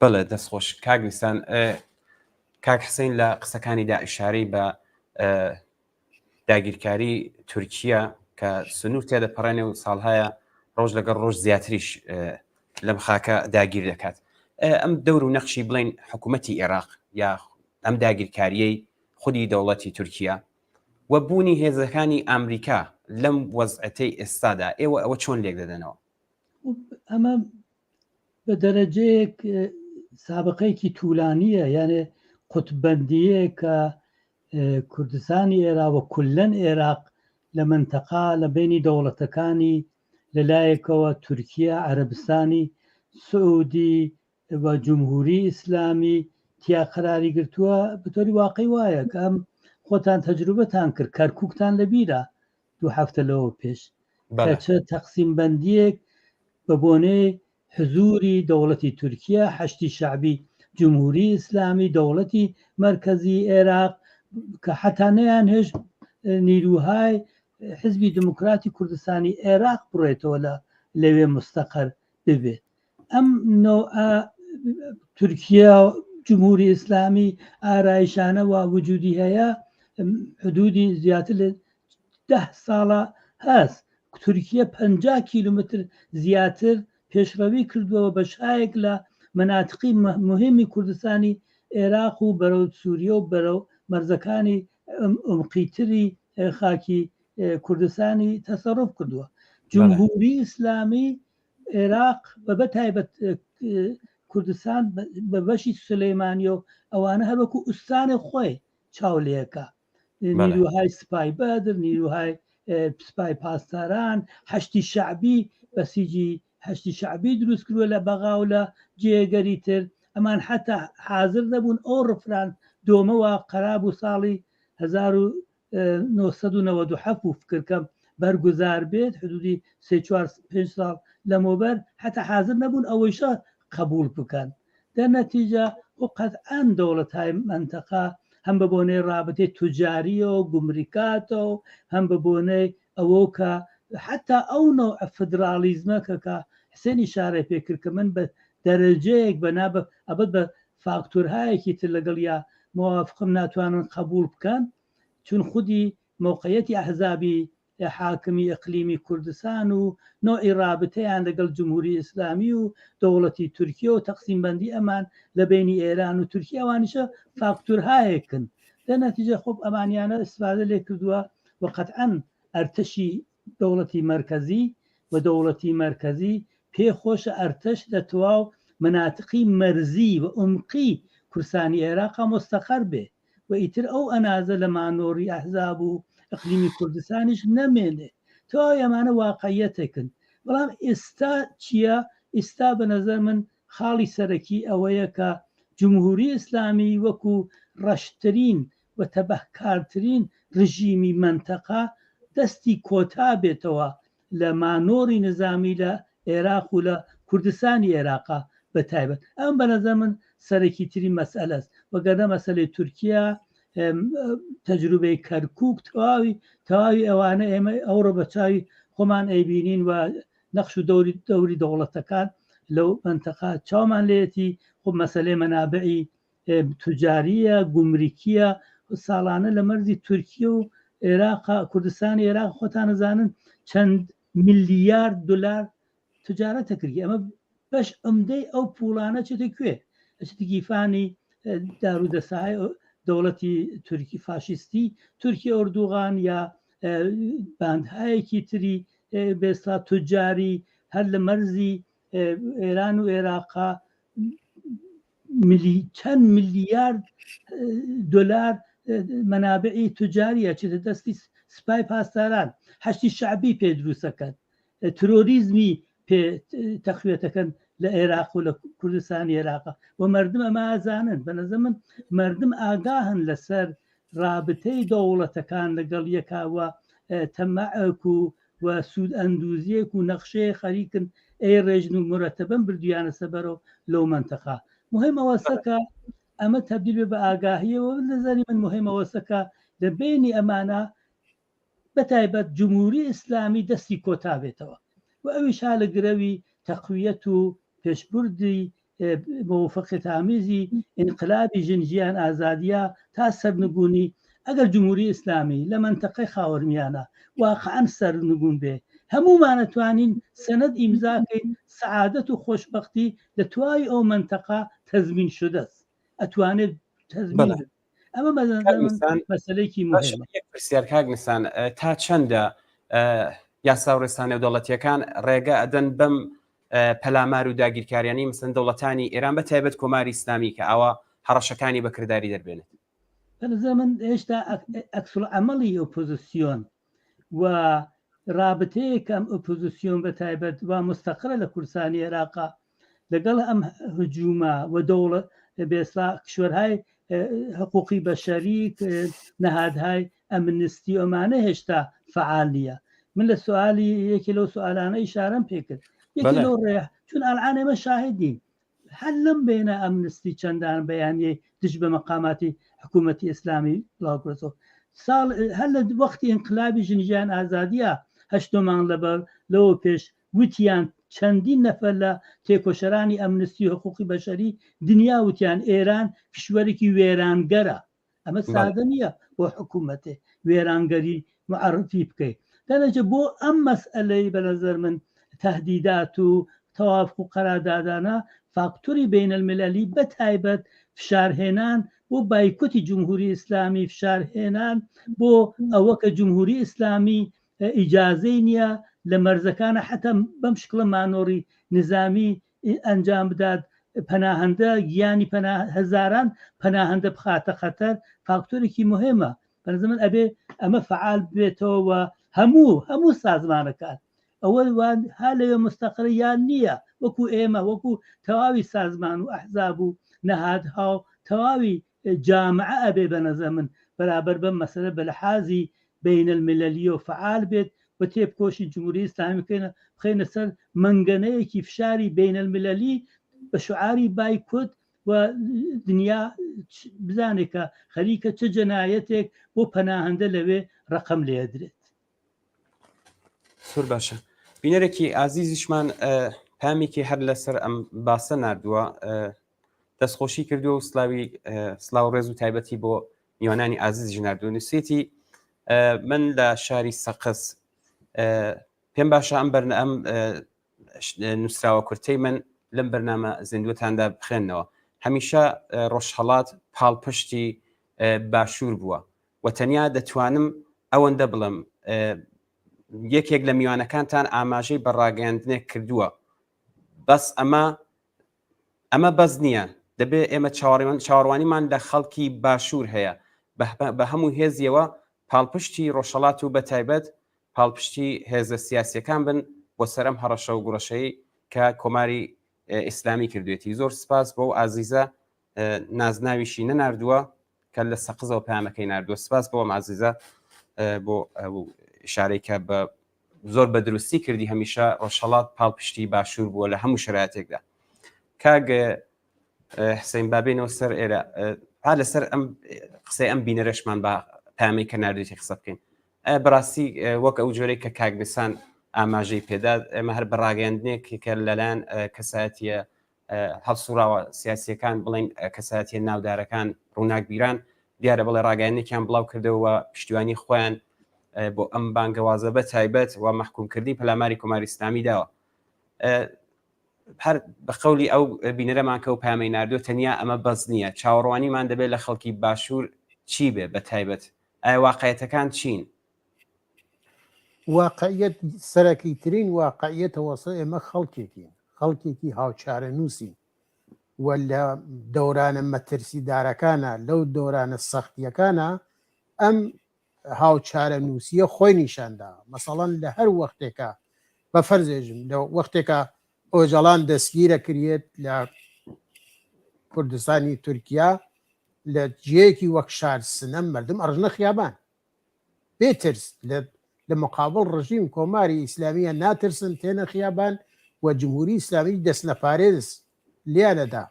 بەڵێ دەستخۆش کاک نیسان کاک حسین لە قسەکانیدا ئیشارەی بە داگیرکاری تورکیا کە سنوور تێدەپەڕێنێ و ساڵهایە ڕۆژ لەگەڵ ڕۆژ زیاتریش لەم خاکە داگیر دەکات ئەم دەور و نەخشی بڵین حکوومەتی عێراق یا ئەم داگیرکاریەی خودی دەوڵەتی تورکیا و بوونی هێزەکانی ئەمریکا لەم وەزعەتەی ئێستادا ئێوە ئەوە چۆن لێک دەدەنەوە؟ ئەمە بە دەرەجەیەک سابقەیەکی تولانیە یانێ قوتبندیە کە کوردستانی ئێرا و کولەن ئێراق لە مەنتەقا لە بەینی دەوڵەتەکانی لە لایەکەوە تورکیە، عەرەبستانی سعودی و جمهوری ئیسلامی تیا قەراری گرتووە، بە تۆری واقعی وایە کە ئەم خۆتان تەجروبەتان کرد، کەرکوکتان لە بیرە دوو هەفتە لەوە پێش کە چ تەقسیم بەندیەک بە بۆنەی حزوری دەوڵەتی تورکیە، حەشدی شەعبی جمهوری ئیسلامی، دەوڵەتی مەرکەزی ئێراق کە حەتا نەیانهێشت نیروهای حزبی دموکراتی کوردستانی ئێراق بڕێتەوە لە لەوێ مستەقەر ببێت. ئەم نەوعە تورکیا جمهوری ئیسلامی ئارایشانە وا وجودی هەیە حدودی زیاتر لە ده ساڵە هەست تورکیە 50 کیلومتر زیاتر پێشڕەوی کردووە بەشایەک لە مەناتقی مهمی کوردستانی عێراق و بەرەو سووریە و بەرەو مەرزەکانی عمقیتری خاکی کوردستانی تەسەڕف کردووە جمهوری ئیسلامی عێراق بە بە تایبەت کوردستان بە بەشی سلەیمانی و ئەوانە هەروەکو ئوستانێ خۆی چاو لەکە نیروهای سپای بەدر نیروهای سپای پاسداران حەشتی شەعبی بەسیجی حەشتی شەعبی دروست کردووە لە بەغا و لە جێگەری تر ئەمان حتا حاضر نەبوون ئەو ڕفران دۆمەوە قەراب و ساڵی 1997 بوو فکرکەم بەرگوزار بێت حدودی سێ چوار پێنج ساڵ لەمەوبەر حتا حاضر نەبوون ئەوەیشە قبول بکەن دە نەتیجە و قەتعەن دەوڵەتهای مەنتەقە هەم بە بۆنەی ڕابتەی توجاریەوە گومریکاتەوە هەم بە بۆنەی ئەوەو کە حەتا ئەو نەوعە فدراڵیزمە کە کا حسێن ئیشارەی پێ کرد کە من بە دەرەجەیەک بە نا بە ئەبەد بە فاکتۆرهایەکی تر لەگەڵیا موافقم ناتوانن قەبووڵ بکەن چون خودی مەوقعیەتی ئەحزابی حاکمی ئیقلیمی کوردستان و نەوعی ڕابتەیان لەگەڵ جمهوری ئیسلامی و دەوڵەتی تورکیە و تەقسیم بەندی ئەمان لە بەینی ئێران و تورکیە ئەوانیشە فاکتورهایەکن دە نەتیجە خۆب ئەمانیانە ئیستفادە لێ کردووە و قەتعەن ئەرتەشی دەوڵەتی مەرکەزی و دەوڵەتی مەرکەزی پێ خۆشە ئەرتەش لە تواو مەناتقی مەرزی و ئومقی کورسانی ئێراقا مۆستەقەر بێ و ئیتر ئەو ئەنازە لە مانۆڕی ئەحزاب و ئەقلیمی کوردستانیش نەمێنێ. تەواوی ئەمانە واقعیەتێکن. بەڵام ئێستا چییە؟ ئیستا بە نەزەر من خاڵی سەرەکی ئەوەیە کە جمهوری ئیسلامی وەکو ڕەشترین و تەبەهکارترین ڕژیمی مەنتەقە دەستی کۆتا بێتەوە لە مانۆڕی نزامی لە ئێراق و لە کوردستانی ئێراقا بە تایبەت. ئەم بە نەزەر من سەرەکی ترین مەسئەلەس. وەگەرنە مەسەلەی تورکیا، تەجروبەی کەرکوک تەواوی تەواوی ئەوانە ئێمە ئەوڕۆ بە چاوی خۆمان ئەیبینین و نەخش و دەوری دەوری دەوڵەتەکان لەو مەنتەقە چاومان لێیەتی. خۆ مەسەلەی مەنابعی توجاریە گومرکیە ساڵانە لە مەرزی تورکیە و عێراق کوردستانی عێراق خۆتان ئەزانن چەند ملیارد دلار تجارەتە کردی ئەمە بەش عمدەی ئەو پوڵانە چێتە کوێ ئەچێتە گیفانی دارو دەسای دەوڵەتی تورکی فاشیستی تورکی ئۆردوغان یا باندهایەکی تری بێستا توجاری هەر لە مەرزی ئێران و عێراقا ملی چەند ملیارد دلار مەنابعی توجاریە چێتە دەستی سپای پاسداران حەشتی شعبی پێ دروستەکەن ترۆریزمی پێ تەقویەتەکەن لە عێراق و لە کوردستانی عێراق و مردم ئەمە ئازانن بە نظر من مردم ئاگاهن لەسەر رابطەی دەوڵەتەکان لەگەڵ یەکاوە تەمەعک و و سوود ئەندوزیەک و نەخشەیە خەریکن ئەی ڕێژن و مرەتەبەن بردویانە سەبەرەوە لەو مەنتەقە مهم ئەوەسە کە ئەمە تەبدیل بێ بە ئاگاهیەوە نظری من مهم ئەوەسە کە لە بینی ئەمانە بەتایبەت جمهوری ئیسلامی دەستی کۆتا بێتەوە و ئەویش ها لە گرەوی تەقویەت و پێشبردی مەوفەقیەتئامێزی ئینقلابی ژن ژیان ئازادیە تا سەرنگونی ئەگەر جمهوری ئیسلامی لە مەنتەقەی خاوەرمیانە واقعا سەرنگون بێ هەموومان ئەتوانین سەنەد ئیمزا کەین سەعادەت و خۆشبەختی لە تواوی ئەو مەنتەقە تەزمین شدەس ئەتوانێت تەزمین بەڵێ. بێت ئەمە کاک نیسان مەسەلەیەکی باشە مهمە. یەک پرسیار کاک نیسان تا چەندە یاسا و ڕێسا نێودەوڵەتیەکان ڕێگە ئەدەن بەم پەلامار و داگیرکاریانی مەسەن دەوڵەتانی ئێران بە تایبەت کۆماری ئیسلامی کە ئاوا هەڕەشەکانی بە کرداری دەربێنێت؟ بە نظر من هێشتا عەکسولعەمەڵی ئۆپۆزیسیۆن و رابتەیەک ئەم ئۆپۆزیسیۆن بە تایبەت وا مستەقرە لە کوردستانی عێراقا لەگەڵ ئەم هجوومە و دەوڵەت بێسا کشوەرهای حقوقی بەشەری نەهادهای ئەمنستی ئەمانە هێشتا فعال نییە من لە سوالی یەکی لەو سوالانە ئیشارەم پێکرد یەکی لەو ڕێ چون ئەلعان ئێمە شاهدین هەر لەم بەینە ئەمنستی چەندان بەیانیەی دژ بە مەقاماتی حکوومەتی ئیسلامی بڵاو کردەوە. ساڵ هەر لە وەختی ئینقلابی ژن ژیان ئازادیە هەشت نۆ مانگ لەبەر لەوە پێش وتیان چەندین نەفەر لە تێکۆشەرانی ئەمنستی و حقوقی بەشەری دنیا وتیان ئێران کشوەرێکی وێرانگەرە. ئەمە سادە نییە بۆ حکوومەتێ وێرانگەری معرفی بکەیت دەنەجە بۆ ئەم مەسئلەی بە نظر من تهدیدات و تەوافق و قەرادادانە فاکتۆری بین المللی بە تایبەت فشارهێنان بۆ بایکۆتی جمهوری ئیسلامی فشارهێنان بۆ ئەوە کە جمهوری ئیسلامی ئیجازەی نییە لە مەرزەکانە حتا بەم شکڵە مانۆڕی نظامی ئەنجام بدات پەناهەندە گیانی پەنا هەزاران پەناهەندە بخاتە خەتەر فاکتۆرێکی مهمە بەنظر من ئەبێ ئەمە فعال بێتەوە و هەموو هەموو سازمانەکان ئەوە وان ها لەوێ مستەقرە یان نییە وەکو ئێمە وەکو تەواوی سازمان و ئەحزاب و نەهادها و تەواوی جامعە ئەبێ بەنظر من بەرابەر بەم مەسەلە بە لحازی بین المللی و فعال بێت و و تێبکۆشین جمهوری ئیسلامی بکەینە بخەینە سەر مەنگەنەیەکی فشاری بەینەلمیلەلی بە شعاری بایکۆت و دنیا بزانێت کە خەریکە چ جەنایەتێک بۆ پەناهەندە لەوێ ڕەقەم لێدرێت. زۆر باشە بینەرێکی ئازیزیشمان پامێکی هەر لەسەر ئەم باسە نردووە دەستخۆشی کردووە و سلاوی سلااو ڕێز و تایبەتی بۆ میوانانی ئازیزی نردوو نووسێتی من لە شاری سەقز پێم باشە ئەم بەرنە ئەم نووسراوە کورتەی من لەم بەرنامە زیندووتاندا بخێنەوە هەمیشە ڕۆژهەڵات پاڵپشتی باشوور بووە و تەنیا دەتوانم ئەوەندە بڵێم یەکێک لە میوانەکانتان ئاماژەی بە ڕاگەیاندنێک کردووە بەس ئەمە ئەمە بەس نییە دەبێ ئێمە چاوەڕوانیمان لە خەڵکی باشوور هەیە بە هەموو هێزیەوە پاڵپشتی ڕۆژهەڵات و بە تایبەت پاڵپشتی هێزە سیاسیەکان بن بۆ سەر ئەم هەڕەشە و گوڕەشەی کە کۆماری ئیسلامی کردوێتی زۆر سپاس بۆ ئازیزە نازناویشی نەناردووە کە لە سەقزەوە پامەکەی ناردووە سپاس بۆ ئەم ئازیزە بۆ ئشارەی کە بە زۆر بە دروستی کردی هەمیشە ڕۆژهەڵات پاڵپشتی باشوور بووە لە هەموو شرایەتێکدا کاگ حسین بابینەوە سەر ئێرە پا لەسەر ئەم قسەی ئەم بینەرەشمان بە پامەی کە نردێتی قسە بکەین بەڕاستی وەک ئەو جۆرەی کە کاک نسان ئاماژەی پێدا ئێمە هەر بە ڕاگەیاندنێک کە لەلایەن کەسایەتیە هەڵسوڕاوە سیاسیەکان بڵین کەسایەتیە ناودارەکان ڕووناکبیران دیارە بڵێ ڕاگەیاندنێکیان بڵاو کردەوە پشتیوانی خۆیان بۆ ئەم بانگەوازە بە تایبەت و مەحکومکردنی پەلاماری کۆماری ئیسلامی داوە هەر بە قەولی ئەو بینەرەمان کە و پامەی ناردووە تەنیا ئەمە بەس نییە چاوەڕوانیمان دەبێت لە خەڵکی باشوور چی بێ بە تایبەت ئایا واقعەتەکان چین؟ واقعیەت سەرەکی ترین واقعیەتەوەسە ئێمە خەڵکێکین خەڵکێکی هاوچارەنووسین و لە دەورانە مەترسیدارەکانە لەو دەورانە سەختیەکانە ئەم هاوچارەنووسیە خۆی نیشاندا مەسەڵەن لە هەر وەختێکە بە فەرزێژم لە وەختێکە ئۆجەڵان دەستگیرە کریێت لە کوردستانی تورکیا لە جێیەکی وەک شار سنە مردم ئەڕژنە خیابان بێ ترس لە لە مقابڵ ڕژیم کۆماری ئیسلامیە ناترسن تێنە خیابان و جمهوری ئیسلامی دەست نەپارێز لیانەدا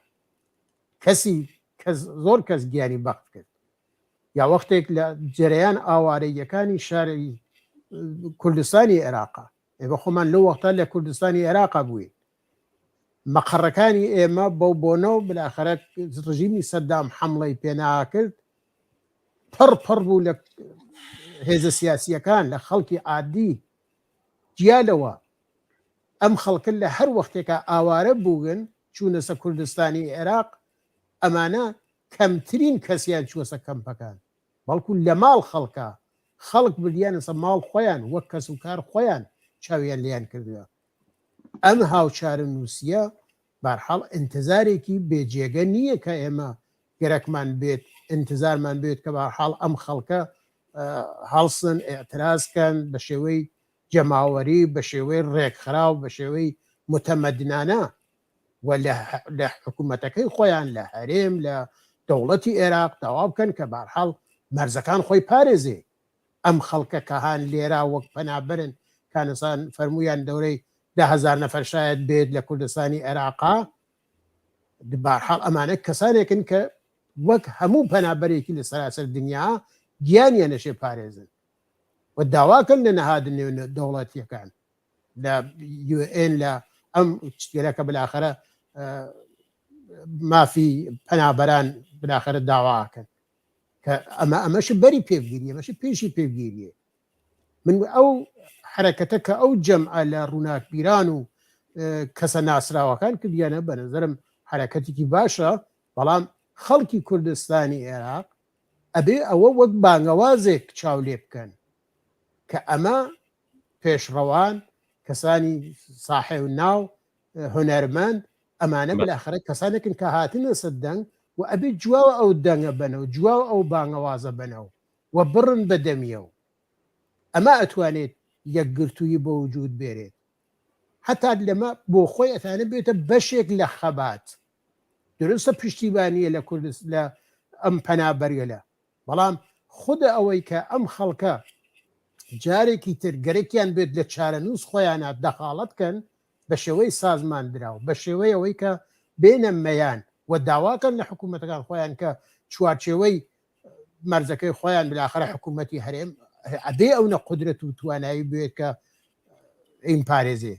کەسی کەس زۆر کەس گیانی بەخت کرد یا وەختێک لە جەرەیان ئاوارەییەکانی شاری کوردستانی عێراقا ئێمە خۆمان لەو وەختە لە کوردستانی عێراقا بووین مەقەڕەکانی ئێمە بەو بۆنە و بالاخرە ڕژیمی سەدام حەمڵەی پێناکرد پڕ پڕ بوو لە هێزە سیاسیەکان لە خەڵکی عادی جیا لەوە ئەم خەڵکە لە هەر وەختێکا ئاوارە بوون چوونەسە کوردستانی عێراق ئەمانە کەمترین کەسیان چووەسە کەمپەکان بەڵکو لە ماڵ خەڵکا خەڵک بردیانەسە ماڵ خۆیان وەک کەس و کار خۆیان چاویان لێیان کردوە ئەم هاوچارەنووسیە بارحاڵ ئینتزارێکی بێ جێگە نییە کە ئێمە گەرەکمان بێت ئینتزارمان بێت کە بارحاڵ ئەم خەڵکە هەڵسن ئیعتراز کەن بە شێوەی جەماوەری بە شێوەی ڕێکخراو بە شێوەی متەمەدنانە و لە حکوومەتەکەی خۆیان لە هەرێم لە دەوڵەتی عێراق داوا بکەن کە بارحاڵ مەرزەکان خۆی پارێزێ ئەم خەڵکە کە هان لێرا وەک پەنابەرن کانەسان فەرموویان دەورەی 10هزار نەفەر شاید بێت لە کوردستانی عێراقا بارحاڵ ئەمانە کەسانێکن کە وەک هەموو پەنابەرێکی لە سەراسەر دنیا گیانیان نەشێ پارێزن و داواکەن لە نەهاد دەوڵەتیەکان لە یوئێن لە ئەم شتێرە کە بالاخرە مافی پەنابەران بالاخرە داواکەن کە ئەمە ئەمەش بەری پێبگیری ئەمەش پێشی پێبگیریە من ئەو حرەکەتە کە ئەو جەمعە لە ڕووناکبیران و کەسە ناسراوەکان کردیانە بە نظرم حرەکەتێکی باشە بەڵام خەڵکی کوردستانی عێراق ئەبێ ئەوە وەک بانگەوازێک چاو لێ بکەن کە ئەمە پێشڕەوان، کەسانی ساحێو ناو، هونەرمەند، ئەمانە بالاخرە کەسانێکن کە هاتنە سەر دەنگ و ئەبێ جواو ئەو دەنگە بەنەوە، جواو ئەو بانگەوازە بەنەوە و بڕن بە دەمیەو. ئەمە ئەتوانێت یەکگرتوویی بۆ وجود بێرێت. هەتا لەمە بۆ خۆی ئەتوانێت بێتە بەشێک لە خەبات. دروستە پشتیبانییە لە کوردست لە ئەم پەنابەرگەلە، بەڵام خودە ئەوەی کە ئەم خەڵکە. جارێکی تر گەرەکیان بێت لە چارەنووس خۆیانا دەخاڵەت کەن بە شێوەی سازمان دراو، بە شێوەی ئەوەی کە بێنە مەیان و داواکەن لە حکوومەتەکان خۆیان کە چوارچێوەی مەرزەکەی خۆیان بالاخرە حکوومەتی هەرێم ئەبێ ئەونە قودرەت و توانایی بێت کە ئین پارێزێ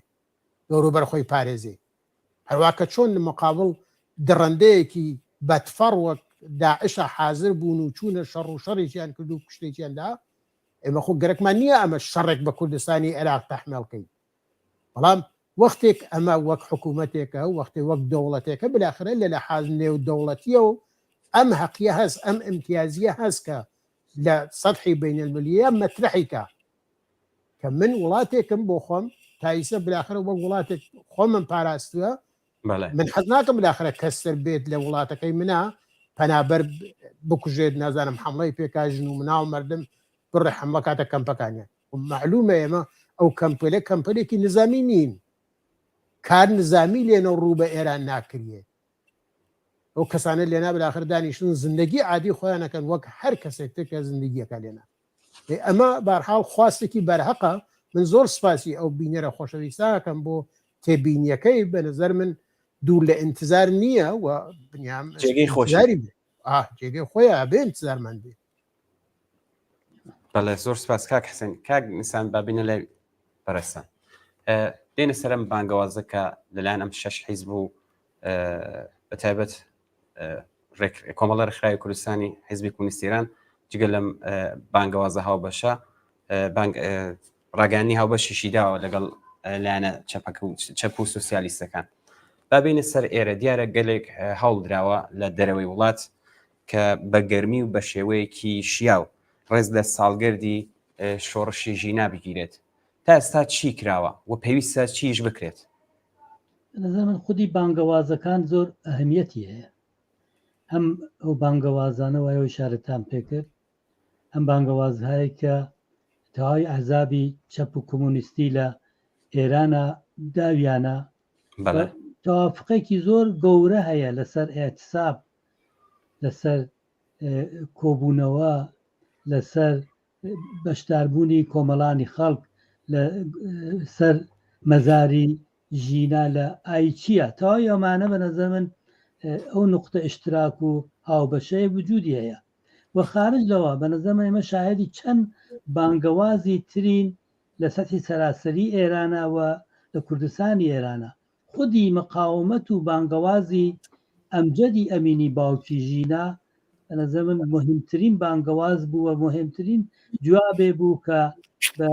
دەوروبەر خۆی پارێزێ هەروا کە چۆن لە مقابڵ دڕندەیەکی بەدفەڕ وەک داعشە حازر بوون و چوونە شەڕ و شەڕێکیان کرد و کوشتێکیان دا ئێمە خۆ گەرەکمان نییە ئەمە شەڕێک بە کوردستانی عێراق تەحمێڵ کەین بەڵام وەختێک ئەمە وەک حکوومەتێکە وەختێ وەک دەوڵەتێکە بالاخرە لە لەحاز نێودەوڵەتیەوە ئەم هەقیە هەست ئەم ئیمتیازیە هەست کە لە سەتحی بەینەلملیە مەترەحی کە کە من وڵاتێکم بۆ خۆم تا ئیسە بالاخرە وەک وڵاتێک خۆمم پاراستووە من حەز ناکەم بالاخرە کەس سەر بێت لە وڵاتەکەی منە پەنابەر بکوژێت نازانم حمڵەی پێکا ژن و مناڵ مردم بڕێ حمڵە کاتە کەمپەکانیان معلومە ئێمە ئەو کەمپەلە کەمپەلێکی نظامی نین کار نظامی لێنە ڕوو بە ئێران ناکرێت ئەو کەسانە لێنا بالاخر دانیشتن زندگی عادی خۆیانەکەن وەک هەر کەسێک تر کە زندگیەکە لێنا ئەمە بارحاڵ خواستێکی بەرهەقە من زۆر سپاسی ئەو بینەرە خۆشەویستاکەم بۆ تێبینیەکەی بە نظر من دوور لە انتظار نییە و بنیام جێگەی خۆشی جێگەی خۆیان بێ انتظارمان بێ بەڵێ زۆر سپاس کاک حسێن کاک نیسان بابینە لای بەڕێزتان دێنە سەرم بانگەوازە کە لەلایەن ئەم شەش حیزب و بە تایبەت کۆمەڵە ڕێکخراوی کوردستانی حیزبی کۆمۆنیستی ئێران جگە لەم بانگەوازە هاوبەشە ڕاگەیاندنی هاوبەشیشی داوە لەگەڵ لایەنە چەپەکە و چەپ و سوسیالیستەکان بابینە سەر ئێرە دیارە گەلێک هەوڵ دراوە لە دەرەوەی وڵات کە بە گەرمی و بە شێوەیەکی شیاو ڕێز لە ساڵگەردی شۆڕشی ژینا بگیرێت تا ئێستا چی کراوە و پێویستە چیش بکرێت؟ نظر من خودی بانگەوازەکان زۆر ئەهمیەتی هەیە هەم ئەو بانگەوازانە وایەوە ئیشارەتان پێکرد ئەم بانگەوازهایە کە تەواوی ئەحزابی چەپ و کۆمۆنیستی لە ئێرانە داویانە تەوافقێکی زۆر گەورە هەیە لەسەر ئێتساب لەسەر کۆبوونەوە لەسەر بەشداربوونی کۆمەڵانی خەڵک لە سەر مەزاری ژینا لە ئایچیە تەواوی ئەمانە بە نظر من ئەو نقطە اشتراک و هاوبەشەیە وجودی هەیە و خارج لەوە بە نظر من ئێمە شاهدی چەند بانگەوازی ترین لە سەتحی سەراسەری ئێرانە و لە کوردستانی ئێرانە خودی مقاومەت و بانگەوازی ئەمجەدی ئەمینی باوکی ژینا بە نظر من مهمترین بانگەواز بوو و مهمترین جوابێ بوو کە بە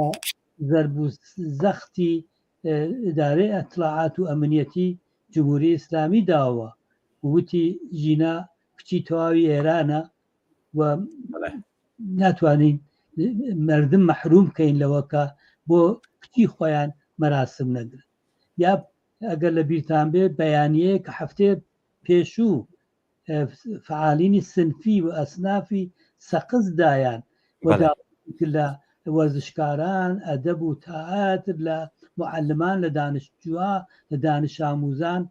زەرب و زەختی ئیدارەی ئەتلاعات و ئەمنیەتی جمهوری ئیسلامی داوە و وتی ژینا کچی تەواوی ئێرانە و ناتوانین مردم مەحروم بکەین لەوە کە بۆ کچی خۆیان مەراسم نەگرن یا ئەگەر لە بیرتان بێ بەیانیەیە کە هەفتەیە پێشوو فعالینی سنفی و ئەسنافی سەقز دایان و لە وەرزشکاران ئەدەب و تەئاتر لە معلمان لە دانشجووە لە دانش ئاموزان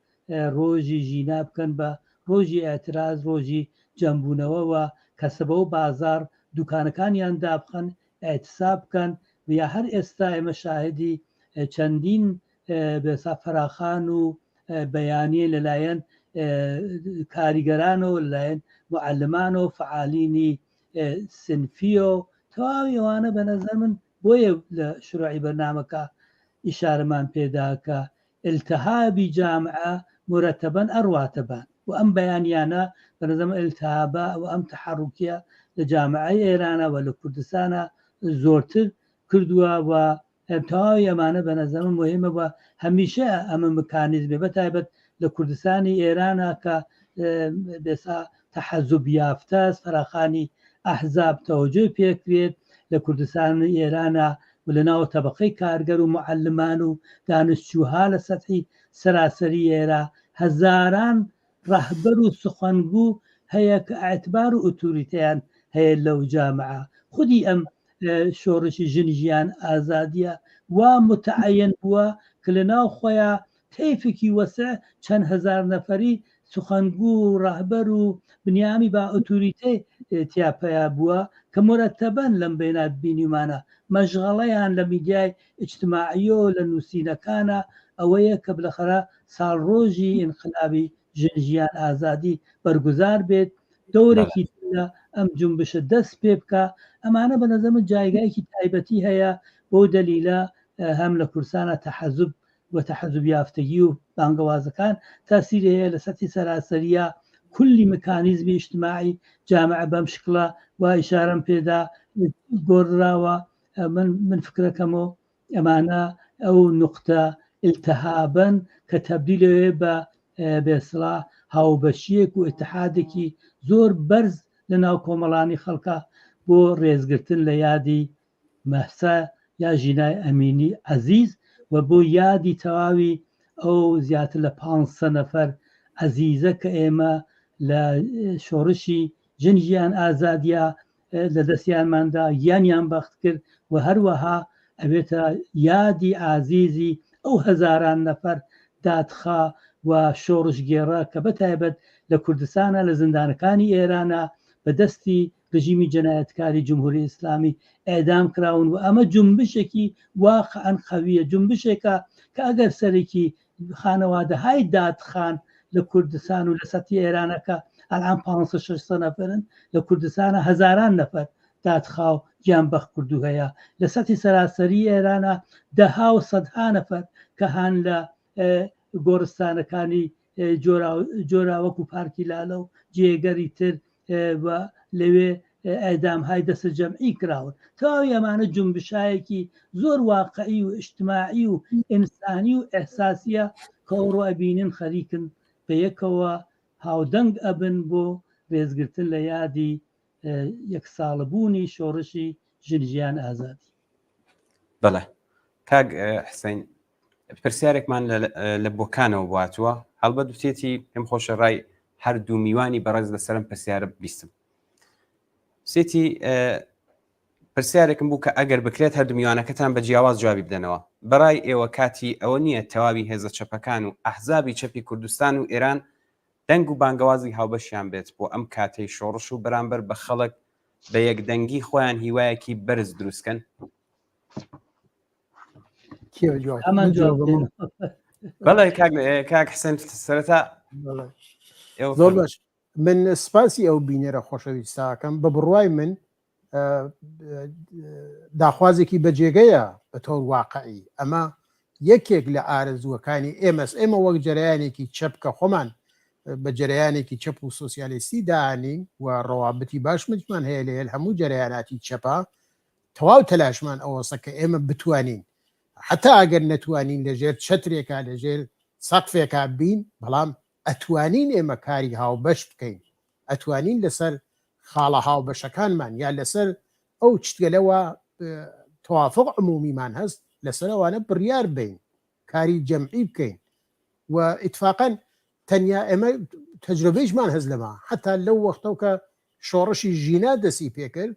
ڕۆژی ژینا بکەن بە ڕۆژی ئاعتراز ڕۆژی جەمبوونەوە و کەسەبە و بازار دوکانەکانیان دابخەن ئیعتساب بکەن و یا هەر ئێستا ئێمە شاهدی چەندین بێسا فەراخان و بەیانیە لەلایەن کاریگەرانەوە لەلایەن معلمانەوە فعالینی سنفیەوە تەواوی ئەوانە بە نظر من بۆیە لە شروعی بەرنامەکە ئیشارەمان پێدا کە التهابی جامعە مرتبا ئەڕواتە بان و ئەم بەیانیانە بە نظرم التهابە و ئەم تحرکیە لە جامعەی ئێرانە و لە کوردستانە زۆرتر کردووە و تەواوی ئەمانە بە نظرم مهمە و هەمیشە ئەمە مکانیزمێ بە تایبەت لە کوردستانی ئێرانە کە بێسا تەحەزوب یافتە فراخانی ئەحزاب تەوەجۆی پێکرێت لە کوردستانی ئێرانە و لە ناو تەبقەی کارگەر و معلمان و دانشجوها لە سەتحی سەراسەری ئێرا هەزاران ڕەهبەر و سوخەنگو هەیە کە ئیعتبار و ئوتوریتەیان هەیە لەو جامعە خودی ئەم شۆڕشی ژن ژیان ئازادیە وا متعەیەن بووە کە لە ناو خۆیا تەیفێکی وەسع چەند هەزار نەفەری. سوخەنگوو و ڕەهبەر و بنیامی با ئۆتوریتەی تیا پەیا بووە کە مورەتەبەن لەم بەینا بینیومانە مەشغەڵەیان لە میدیای ئیجتماعیۆ لە نووسینەکانا ئەوەیە کە بلەخەرە ساڵڕۆژی ئینقلابی ژن ژیان ئازادی بەرگوزار بێت دەورێکی تر لە ئەم جونبشە دەست پێ بکا ئەمانە بە نەزەر من جایگایەکی تایبەتی هەیە بەو دەلیلە هەم لە کوردستانا تەحەزوب و تەحەزوب یافتەگی و بانگەوازەکان تاسیری هەیە لە سەتحی سەراسەریە کولی مکانیزمی ئیجتماعی جامعە بەم شکڵە وا ئیشارەم پێدا گۆڕدراوە من من فکرەکەمەوە ئەمانە ئەو نوقتە التهابەن کە تەبدیلەوێ بە بێسڵا هاوبەشیەک و اتحادێکی زۆر بەرز لە ناو کۆمەڵانی خەڵکە بۆ ڕێزگرتن لە یادی مەهسا یا ژینای ئەمینی عەزیز و بۆ یادی تەواوی ئەو زیاتر لە 500 نەفەر عەزیزە کە ئێمە لە شۆڕشی ژن ژیان ئازادیا لە دەستیانماندا گیانیان بەخت کرد و هەروەها ئەبێتە یادی ئازیزی ئەو هەزاران نەفەر دادخا و شۆڕشگێڕە کە بەتایبەت لە کوردستانە لە زیندانەکانی ئێرانە بە دەستی رژیمی جەنایەتکاری جمهوری ئیسلامی ئێعدام کراون و ئەمە جونبشێکی واقعا قەویە جونبشێکە کە ئەگەر سەرێکی خانەوادەهای دادخان لە کوردستان و لە سەتی ئێرانەکە ئەلان 500 600 نەفرن لە کوردستانە هەزاران نەفەر دادخاو گیان بەخت کردو هەیە لە سەتی سەراسەری ئێرانە دەها و سەدها نەفەر کە هان لە گۆڕستانەکانی جۆرا وەکو پارکی لالە و جێگەری تر و لەوێ ئەدام های دەسە جەمعی کراون تەواوی ئەمانە جونبشایەکی زۆر واقعی و ئیجتماعی و ئینسانی و ئیحساسیە کە ئەوڕۆ ئەبینن خەریکن بە یەکەوە هاودەنگ ئەبن بۆ رێزگرتن لە یادی یەکساڵەبوونی شۆڕشی ژن ژیان ئازادی. بەڵێ کاک حسین پرسیارێکمان لە بۆکانەوە باتووە هەڵبەت وتێتی پێم خۆشە ڕای هەردوو میوانی بەڕێز لەسەرم پرسیارە بیستم سێتی پرسیارێکم بوو کە ئەگەر بکرێت هەردوو میوانەکەتان بە جیاواز جوابی بدەنەوە بەڕای ئێوە کاتی ئەوە نییە تەواوی هێزە چەپەکان و ئەحزابی چەپی کوردستان و ئێران دەنگ و بانگەوازی هاوبەشیان بێت بۆ ئەم کاتەی شۆڕش و بەرامبەر بە خەڵک بە یەکدەنگی خۆیان هیوایەکی بەرز دروستکەن؟ بەڵێ کاک حسێن سەرەتا زۆر باش من سپاسی ئەو بینەرە خۆشەویستاکەم بە بڕوای من داخوازێکی بەجێگەیە بە تۆر واقعی ئەمە یەکێک لە ئارەزووەکانی ئێمەس ئێمە وەک جەرەیانێکی چەپ کە خۆمان بە جەرەیانێکی چەپ و سۆسیالیستی دانین و ڕەوابتی باشمجمان هەیە لەگەل هەموو جەرەیاناتی چەپە تەواو تەلاشمان ئەوەسە کە ئێمە بتوانین حتا ئەگەر نەتوانین لەژێر چەترێکا لەژێر سەقفێکا بین بەڵام ئەتوانین ئێمە کاری هاوبەش بکەین ئەتوانین لەسەر خاڵە هاوبەشەکانمان یا لەسەر ئەو چتگەلەوە توافق عمومیمان هەست لەسەر ئەوانە بڕیار بین کاری جەمعی بکەین و ئیتفاقەن تەنیا ئێمە تەجربەیشمان هەست لەمە حتا لەو وەختەو کە شۆڕشی ژینا دەسی پێکرد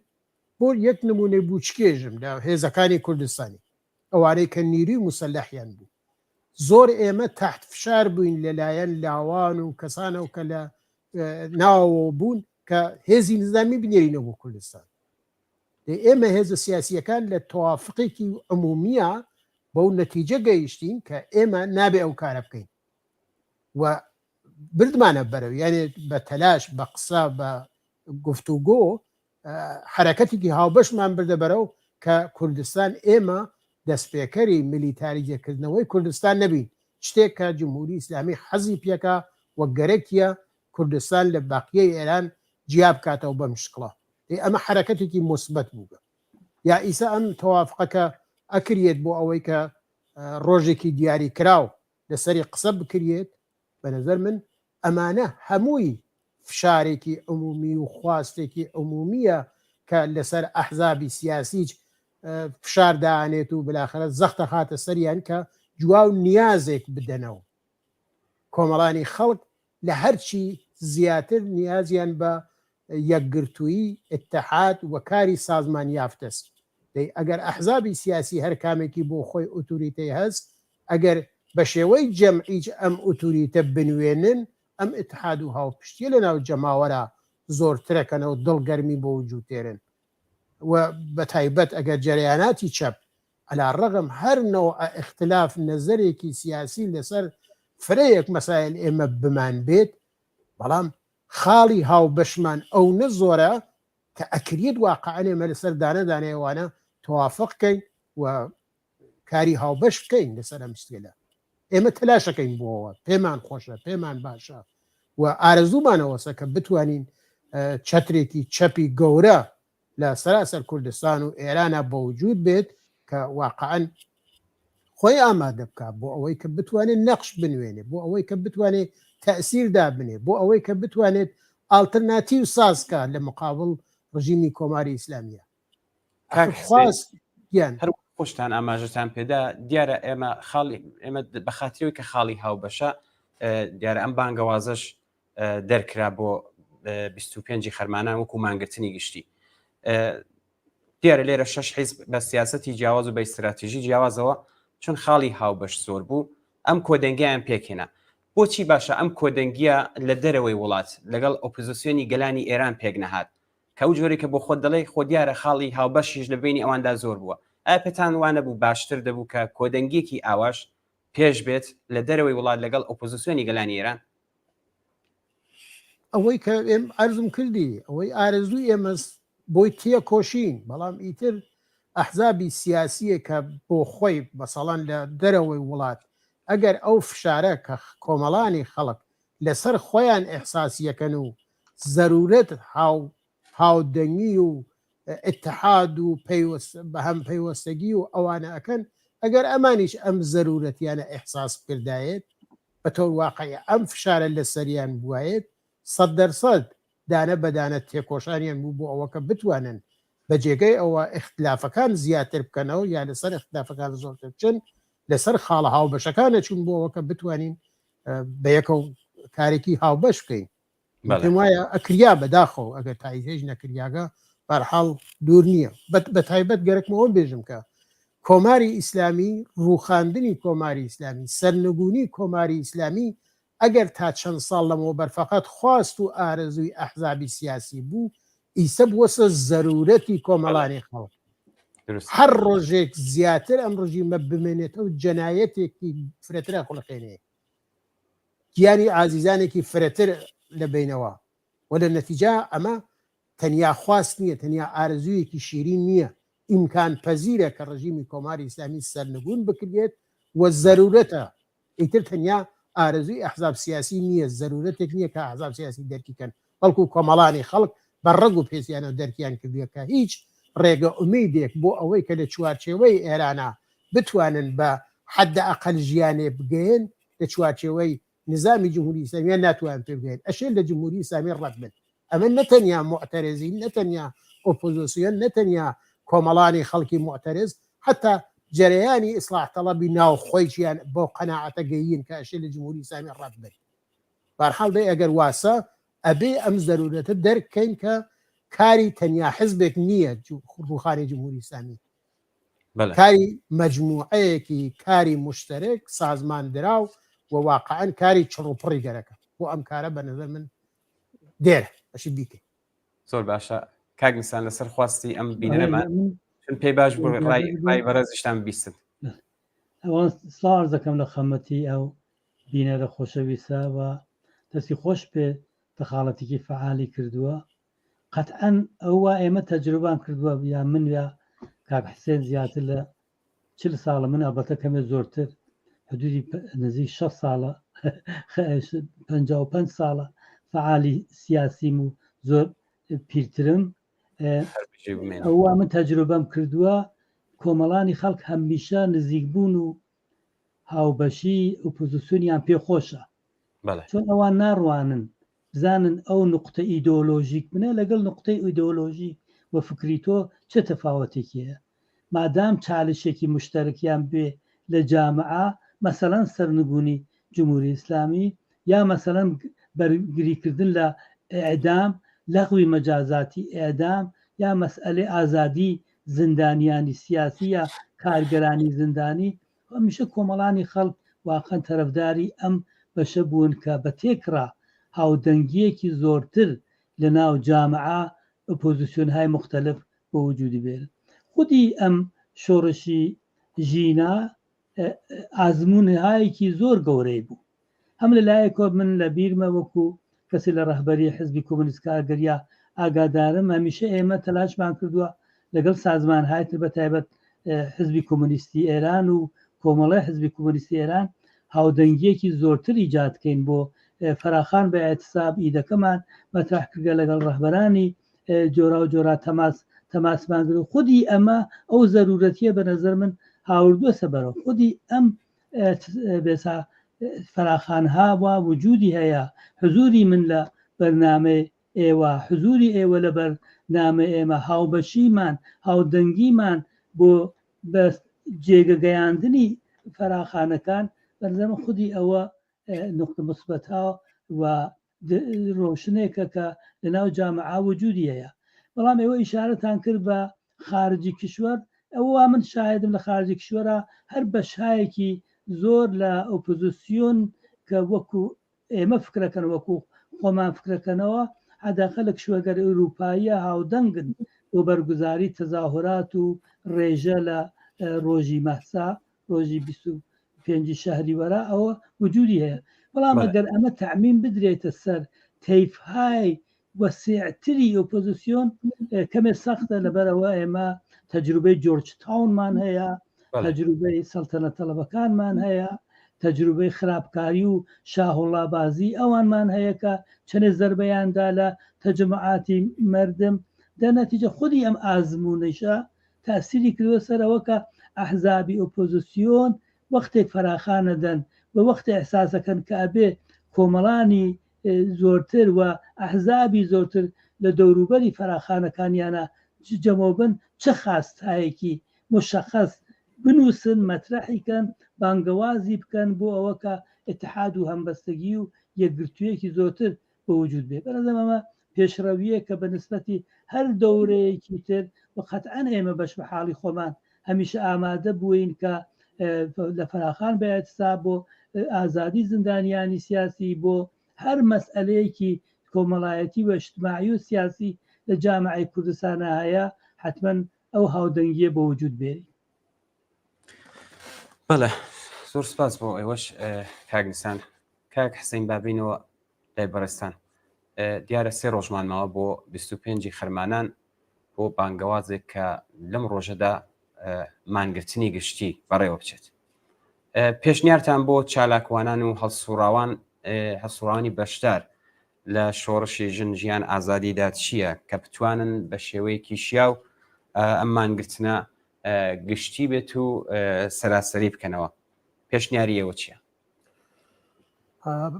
بۆ یەک نمونەی بوچکێژم لە هێزەکانی کوردستانی ئەوانەی کە نیروی موسەلەحیان بوو زۆر ئێمە تەحت فشار بووین لەلایەن لاوان و کەسانەوە کە لە ناوەوە بوون کە هێزی نظامی بنێرینەوە بۆ کوردستان دەی ئێمە هێزە سیاسیەکان لە تەوافقێکی عمومیە بەو نەتیجە گەیشتین کە ئێمە نابێ ئەو کارە بکەین و بردمانە بەرەو یانێ بە تەلاش بە قسە بە گفتوگۆ حەرەکەتێکی هاوبەشمان بردە بەرەو کە کوردستان ئێمە دەستپێکەری میلیتاریزەکردنەوەی کوردستان نەبین، شتێک کە جمهوری ئیسلامی حەزی پێکا و گەرەکیە کوردستان لە باقیەی ئێران جیا بکاتەوە بەم شکڵە. ئێ ئەمە حەرەکەتێکی موسبەت بووگە. یا ئیسە ئەم تەوافقە کە ئەکریەت بۆ ئەوەی کە ڕۆژێکی دیاری کراو لەسەری قسە بکریەت بە نەزەر من ئەمانە هەمووی فشارێکی عمومی و خواستێکی عمومیە کە لەسەر ئەحزابی سیاسیچ فشار دانێت و بلاخرە زەخت دەخاتە سەریان کە جواو نیازێک بدەنەوە. کۆمەڵانی خەڵک لە هەرچی زیاتر نیازیان بە یەکگرتوویی، اتحاد، و کاری سازمان یافتەس. دەی ئەگەر ئەحزابی سیاسی هەر کامێکی بۆ خۆی ئوتوریتەی هەس، ئەگەر بە شێوەی جەمعیچ ئەم ئوتوریتە بنوێنن، ئەم ئیتحاد و هاوپشتیە لە ناو جەماوەرا زۆرترەکەنەوە دڵگەرمی بۆ وجود تێرن و بە تایبەت ئەگەر جەرەیاناتی چەپ علی الرغم هەر نەوعە ئیختلاف نەزەرێکی سیاسی لەسەر فرەیەک مەسایل ئێمە بمان بێت بەڵام خاڵی هاوبەشمان ئەونە زۆرە کە ئەکریت واقعەن ئێمە لەسەر دانە دانەی ئەوانە تەوافق کەین و کاری هاوبەش بکەین لەسەر ئەم شتێلە ئێمە تەلاشەکەین بۆەوە پێمان خۆشە پێمان باشە و ئارەزوومانەوەسە کە بتوانین چەترێکی چەپی گەورە لە سەراسەر کوردستان و ئێرانە بەوجود بێت کە واقعا خۆی ئامادە بکە بۆ ئەوەی کە بتوانێت نەقش بنوێنێ بۆ ئەوەی کە بتوانێت تەسیر دابنێ بۆ ئەوەی کە بتوانێت ئاڵترناتیو سازکە لە مقابل ڕژیمی کۆماری ئیسلامیە خواست گیان هەر خۆشتان ئاماژەتان پێدا دیارە ئێمە خاڵی ئێمە بە خاترەوەی کە خاڵی هاوبەشە دیارە ئەم بانگەوازەش دەرکرا بۆ 25 خەرمانان وەکو مانگرتنی گشتی دیارە لێرە شەش حیزب بە سیاسەتی جیاواز و بە ئیستراتیژی جیاوازەوە چون خاڵی هاوبەش زۆر بوو ئەم کۆدەنگیان پێکهێنا. بۆچی باشە ئەم کۆدەنگیە لە دەرەوەی وڵات لەگەڵ ئۆپۆزیسیۆنی گەلانی ئێران پێک نەهات؟ کە ئەو جۆرەی کە بۆ خۆت دەڵێی خۆ دیارە خاڵی هاوبەشیش لە بەینی ئەواندا زۆر بووە. ئایا پێتان وانەبوو باشتر دەبوو کە کۆدەنگیەکی ئاواش پێش بێت لە دەرەوەی وڵات لەگەڵ ئۆپۆزیسیۆنی گەلانی ئێران؟ ئەوەی کە ئێم عەرزم کردی ئەوەی ئارەزووی ئێمەس بۆی تێکۆشین بەڵام ئیتر ئەحزابی سیاسیە کە بۆ خۆی مەسەڵەن لە دەرەوەی وڵات ئەگەر ئەو فشارە کە کۆمەڵانی خەڵک لەسەر خۆیان ئیحساس یەکەن و زەرورەت هاو هاودەنگی و ئیتحاد و پەیوەست بە هەم پەیوەستەگی و ئەوانە ئەکەن ئەگەر ئەمانیش ئەم زەرورەتیانە ئیحساس بکردایەت بە تۆر واقعی ئەم فشارە لەسەریان بوایەت 100% دانە بە دانە تێکۆشانیان بوو بۆ ئەوە کە بتوانن بە جێگەی ئەوە ئیختلافەکان زیاتر بکەنەوە یا لەسەر ئیختلافەکان زۆرتر بچن لەسەر خاڵە هاوبەشەکان ئەچوون بۆ ئەوە کە بتوانین بە یەکەو کارێکی هاوبەش بکەین. پێم وایە ئەکریا بەداخەوە ئەگەر تا ئیسەیش نەکریاگە بەرحاڵ دوور نییە بە تایبەت گەرەکمەوە بێژم کە کۆماری ئیسلامی ڕووخاندنی کۆماری ئیسلامی سەرنگونی کۆماری ئیسلامی ئەگەر تا چەند ساڵ لەمەوبەر فەقەت خواست و ئارەزووی ئەحزابی سیاسی بوو ئیسە بووەسە زەرورەتی کۆمەڵانی خەڵک هەر ڕۆژێک زیاتر ئەم ڕژیمە بمێنێتەوە جەنایەتێکی فرەتر ئەخوڵقێنێ گیانی ئازیزانێکی فرەتر لە بینەوە و لە نەتیجا ئەمە تەنیا خواست نییە تەنیا ئارەزوویەکی شیرین نییە ئیمکان پەزیرە کە ڕژیمی کۆماری ئیسلامی سەرنگون بکرێت و زەرورەتە ئیتر تەنیا ئارەزووی ئەحزاب سیاسی نییە، زەرورەتێک نییە کە ئەحزاب سیاسی دەرکی کەن، بەڵکو کۆمەڵانی خەڵک بە ڕەگ و پێستیانەوە دەرکیان کردووە کە هیچ ڕێگە ئومیدێک بۆ ئەوەی کە لە چوارچێوەی ئێرانا بتوانن بە حەدە ئەقەل ژیانێ بگەیەن لە چوارچێوەی نزامی جمهوری ئیسلامیە ناتوانن پێ بگەیەن ئەشێ لە جمهوری ئیسلامی ڕەت بن. ئەمە نە تەنیا موعتەرزین، نە تەنیا ئۆپۆزۆسیۆن، نە تەنیا کۆمەڵانی خەڵکی موعتەرز، حەتا جەرەیانی ئیسڵاح تەڵەبی ناوخۆیشیان بەو قەناعەتە گەیین کە ئەشێ لە جمهوری ئیسلامی ڕەت بن. بەهەرحاڵ دەی ئەگەر واسە ئەبێ ئەم زەرورەتە دەرک کەین کە کاری تەنیا حزبێک نییە ڕووخانی جمهوری ئیسلامی، کاری مەجموعەیەکی کاری موشتەرەک سازمان دراو و واقعەن کاری چڕوپڕی گەرەکە بۆ ئەم کارە بە نظر من دێرە بەشی بیکەین. زۆر باشە کاک نیسان لەسەر خواستی ئەم بینەرەمان چون پێی باش بوو ڕای ڕای بەڕێزیشتان بیستن. ئەوان سڵاو عەرز دەکەم لە خەمەتی ئەو بینەرە خۆشەویستە و دەستی خۆش پێ دەخاڵەتێکی فەعالی کردووە قەتعەن ئەوە ئێمە تەجروبان کردووە یا من یا کاک حسێن زیاتر لە چل ساڵە من ئەڵبەتە کەمێ زۆرتر حدودی نزیک 6 ساڵە 55 ساڵە فعالی سیاسیم و زۆر پیرترم ئەوە من تەجروبەم کردووە کۆمەڵانی خەڵک هەمیشە نزیک بوون و هاوبەشی ئۆپۆزیسیۆنیان پێ خۆشە چۆن ئەوان ناڕوانن بزانن ئەو نوقتە ئیدۆلۆژیک منە لەگەڵ نوقتەی ئیدۆلۆژی و فکری تۆ چ تەفاوەتێکی هەیە؟ مادام چالشێکی موشتەرکیان بێ لە جامعە مەسەلەن سەرنگونی جمهوری ئیسلامی یا مەسەلەن بەرگری کردن لە ئێعدام لەغوی مەجازاتی ئێعدام یا مەسئەلەی ئازادی زیندانیانی سیاسی یا کارگەرانی زیندانی هەمیشە کۆمەڵانی خەڵک واقعەن تەرەفداری ئەم بەشە بوون کە بە تێکڕا. هاودەنگییەکی زۆرتر لە ناو جامعە ئۆپۆزیسیۆنهای موختەلف بە وجودی بێنن. خودی ئەم شۆڕشی ژینا ئازموونهایەکی زۆر گەورەی بوو. هەم لە لایەکەوە من لە بیرمە وەکو کەسێ لە ڕەهبەری حزبی کۆمۆنیست کارگەریا ئاگادارم هەمیشە ئێمە تەلاشمان کردووە لەگەڵ سازمانهای تر بە تایبەت حزبی کۆمۆنیستی ئێران و کۆمەڵی حزبی کۆمۆنیستی ئێران هاودەنگیەکی زۆرتر ئیجاد کەین بۆ فەراخان بە اعتصاب ئیدەکەمان مەترح کردگە لەگەڵ ڕەهبەرانی جۆرا و جۆرا تەماس تەماسمان کرد خودی ئەمە ئەو زەرورەتیە بە نظر من هاوردووە سەبەرەوە خودی ئەم بێسا فەراخانها وا وجودی هەیە حزوری من لە بەرنامەی ئێوە حزوری ئێوە لە بەرنامەی ئێمە هاوبەشیمان هاودەنگیمان بۆ بە جێگە گەیاندنی فەراخانەکان بەرزەمە خودی ئەوە نقطە مثبتها و ڕۆشنێکە کە لەناو جامعە وجودی هەیە بەڵام ئێوە ئیشارەتان کرد بە خارجی کشوەر ئەوە من شاهدم لە خارجی کشوەرە هەر بەشایەکی زۆر لە ئۆپۆزیسیۆن کە وەکو ئێمە فکرەکەن وەکو خۆمان فکرەکەنەوە حداقل لە کشوەگەر ئەوروپاییە هاودەنگن بۆ بەرگوزاری تەزاهورات و ڕێژە لە ڕۆژی مەهسا ڕۆژی 25 شەهریوەرا ئەوە وجودی هەیە بەڵام ئەگەر ئەمە تەعمیم بدرێتە سەر تەیفهای وەسیعتری ئۆپۆزیسیۆن کەمێ سەختە لەبەرەوە ئێمە تەجروبەی جۆرج تاونمان هەیە تەجروبەی سەڵتەنە تەڵەبەکانمان هەیە تەجروبەی خراپکاری و شاهوڵابازی ئەوانمان هەیە کە چەنێ زەربەیاندا لە تەجمعاتی مردم دە نەتیجە خودی ئەم ئازمونەیشە تاسیری کردوە سەر ئەوە کە ئەحزابی ئۆپۆزسیۆن وەختێک فەراخانەدەن و وەختێ ئیحساسەکەن کە ئەبێ کۆمەڵانی زۆرتر و ئەحزابی زۆرتر لە دەوروبەری فەراخانەکانیانە جەمەو بن چ خاستایەکی موشەخەس بنووسن مەترەحی کەن بانگەوازی بکەن بۆ ئەوە کە ئیتحاد و هەمبەستەگی و یەکگرتوویەکی زۆرتر بە وجود بێ بەنظرم ئەمە پێشڕەوییەکە بە نسبەتی هەر دەورەیەکی تر و قەتعەن ئێمە بەش بە حاڵی خۆمان هەمیشە ئامادە بووین کە لە فەراخان بە اعتصاب بۆ ئازادی زیندانیانی سیاسی بۆ هەر مەسئلەیەکی کۆمەڵایەتی و اجتماعی و سیاسی لە جامعەی کوردستانە هەیە حتمما ئەو هاودەنگیە بە وجود بێنین. بەڵێ زۆر سپاس بۆ ئێوەش کاک نیسان کاک حسین بابینەوە لای بەڕێزتان دیارە سێ ڕۆژمان ماوە بۆ 25 خەرمانان بۆ بانگەوازێک کە لەم ڕۆژەدا مانگرتنی گشتی بەڕێوە بچێت پێشنیارتان بۆ چالاکوانان و هەڵسوڕاوان هەڵسوڕاوانی بەشدار لە شۆڕشی ژن ژیان ئازادیدا چییە کە بتوانن بە شێوەیەکی شیاو ئەم مانگرتنە گشتی بێت و سەراسەری بکەنەوە پێشنیاری ئێوە چییە؟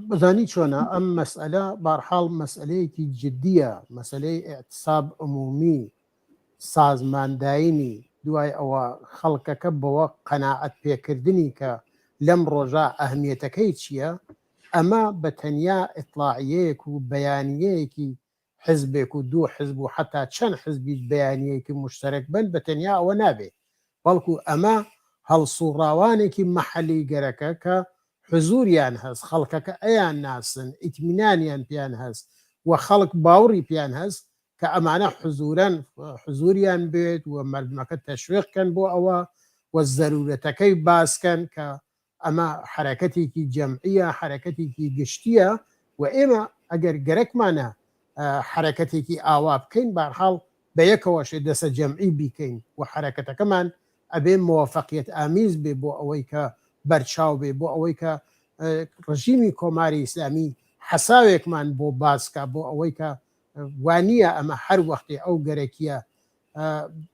بزانی چۆنە ئەم مەسئلە بارحاڵ مەسئلەیەکی جدیە مەسلەی اعتصاب عمومی سازمانداینی دوای ئەوە خەڵکەکە بەوە قەناعەت پێکردنی کە لەم ڕۆژە ئەهمیەتەکەی چییە ئەمە بە تەنیا ئیتڵاعیەیەک و بەیانیەیەکی حزبێک و دوو حزب و حەتا چەند حزبیش بەیانیەیەکی موشتەرەک بن بە تەنیا ئەوە نابێ بەڵکو ئەمە هەڵسوڕاوانێکی مەحەلی گەرەکە کە حزوریان هەس خەڵکەکە ئەیان ناسن ئیتمینانیان پێیان هەس و خەڵک باوڕی پێیان هەس کە ئەمانە حزورەن حزوریان بێت و مەردمەکە تەشویق کەن بۆ ئەوە و زەرورەتەکەی باس کەن کە ئەمە حەرەکەتێکی جەمعیە، حەرەکەتێکی گشتیە و ئێمە ئەگەر گەرەکمانە حەرەکەتێکی ئاوا بکەین بەهەرحاڵ بەیەکەوەشێ دەسە جەمعی بیکەین و حەرەکەتەکەمان ئەبێ مۆفەقیەت ئامیز بێ بۆ ئەوەی کە بەرچاو بێ بۆ ئەوەی کە ڕژیمی کۆماری ئیسلامی حەساوێکمان بۆ باس کا بۆ ئەوەی کە وانییە ئەمە هەر وەختێ ئەو گەرەکیە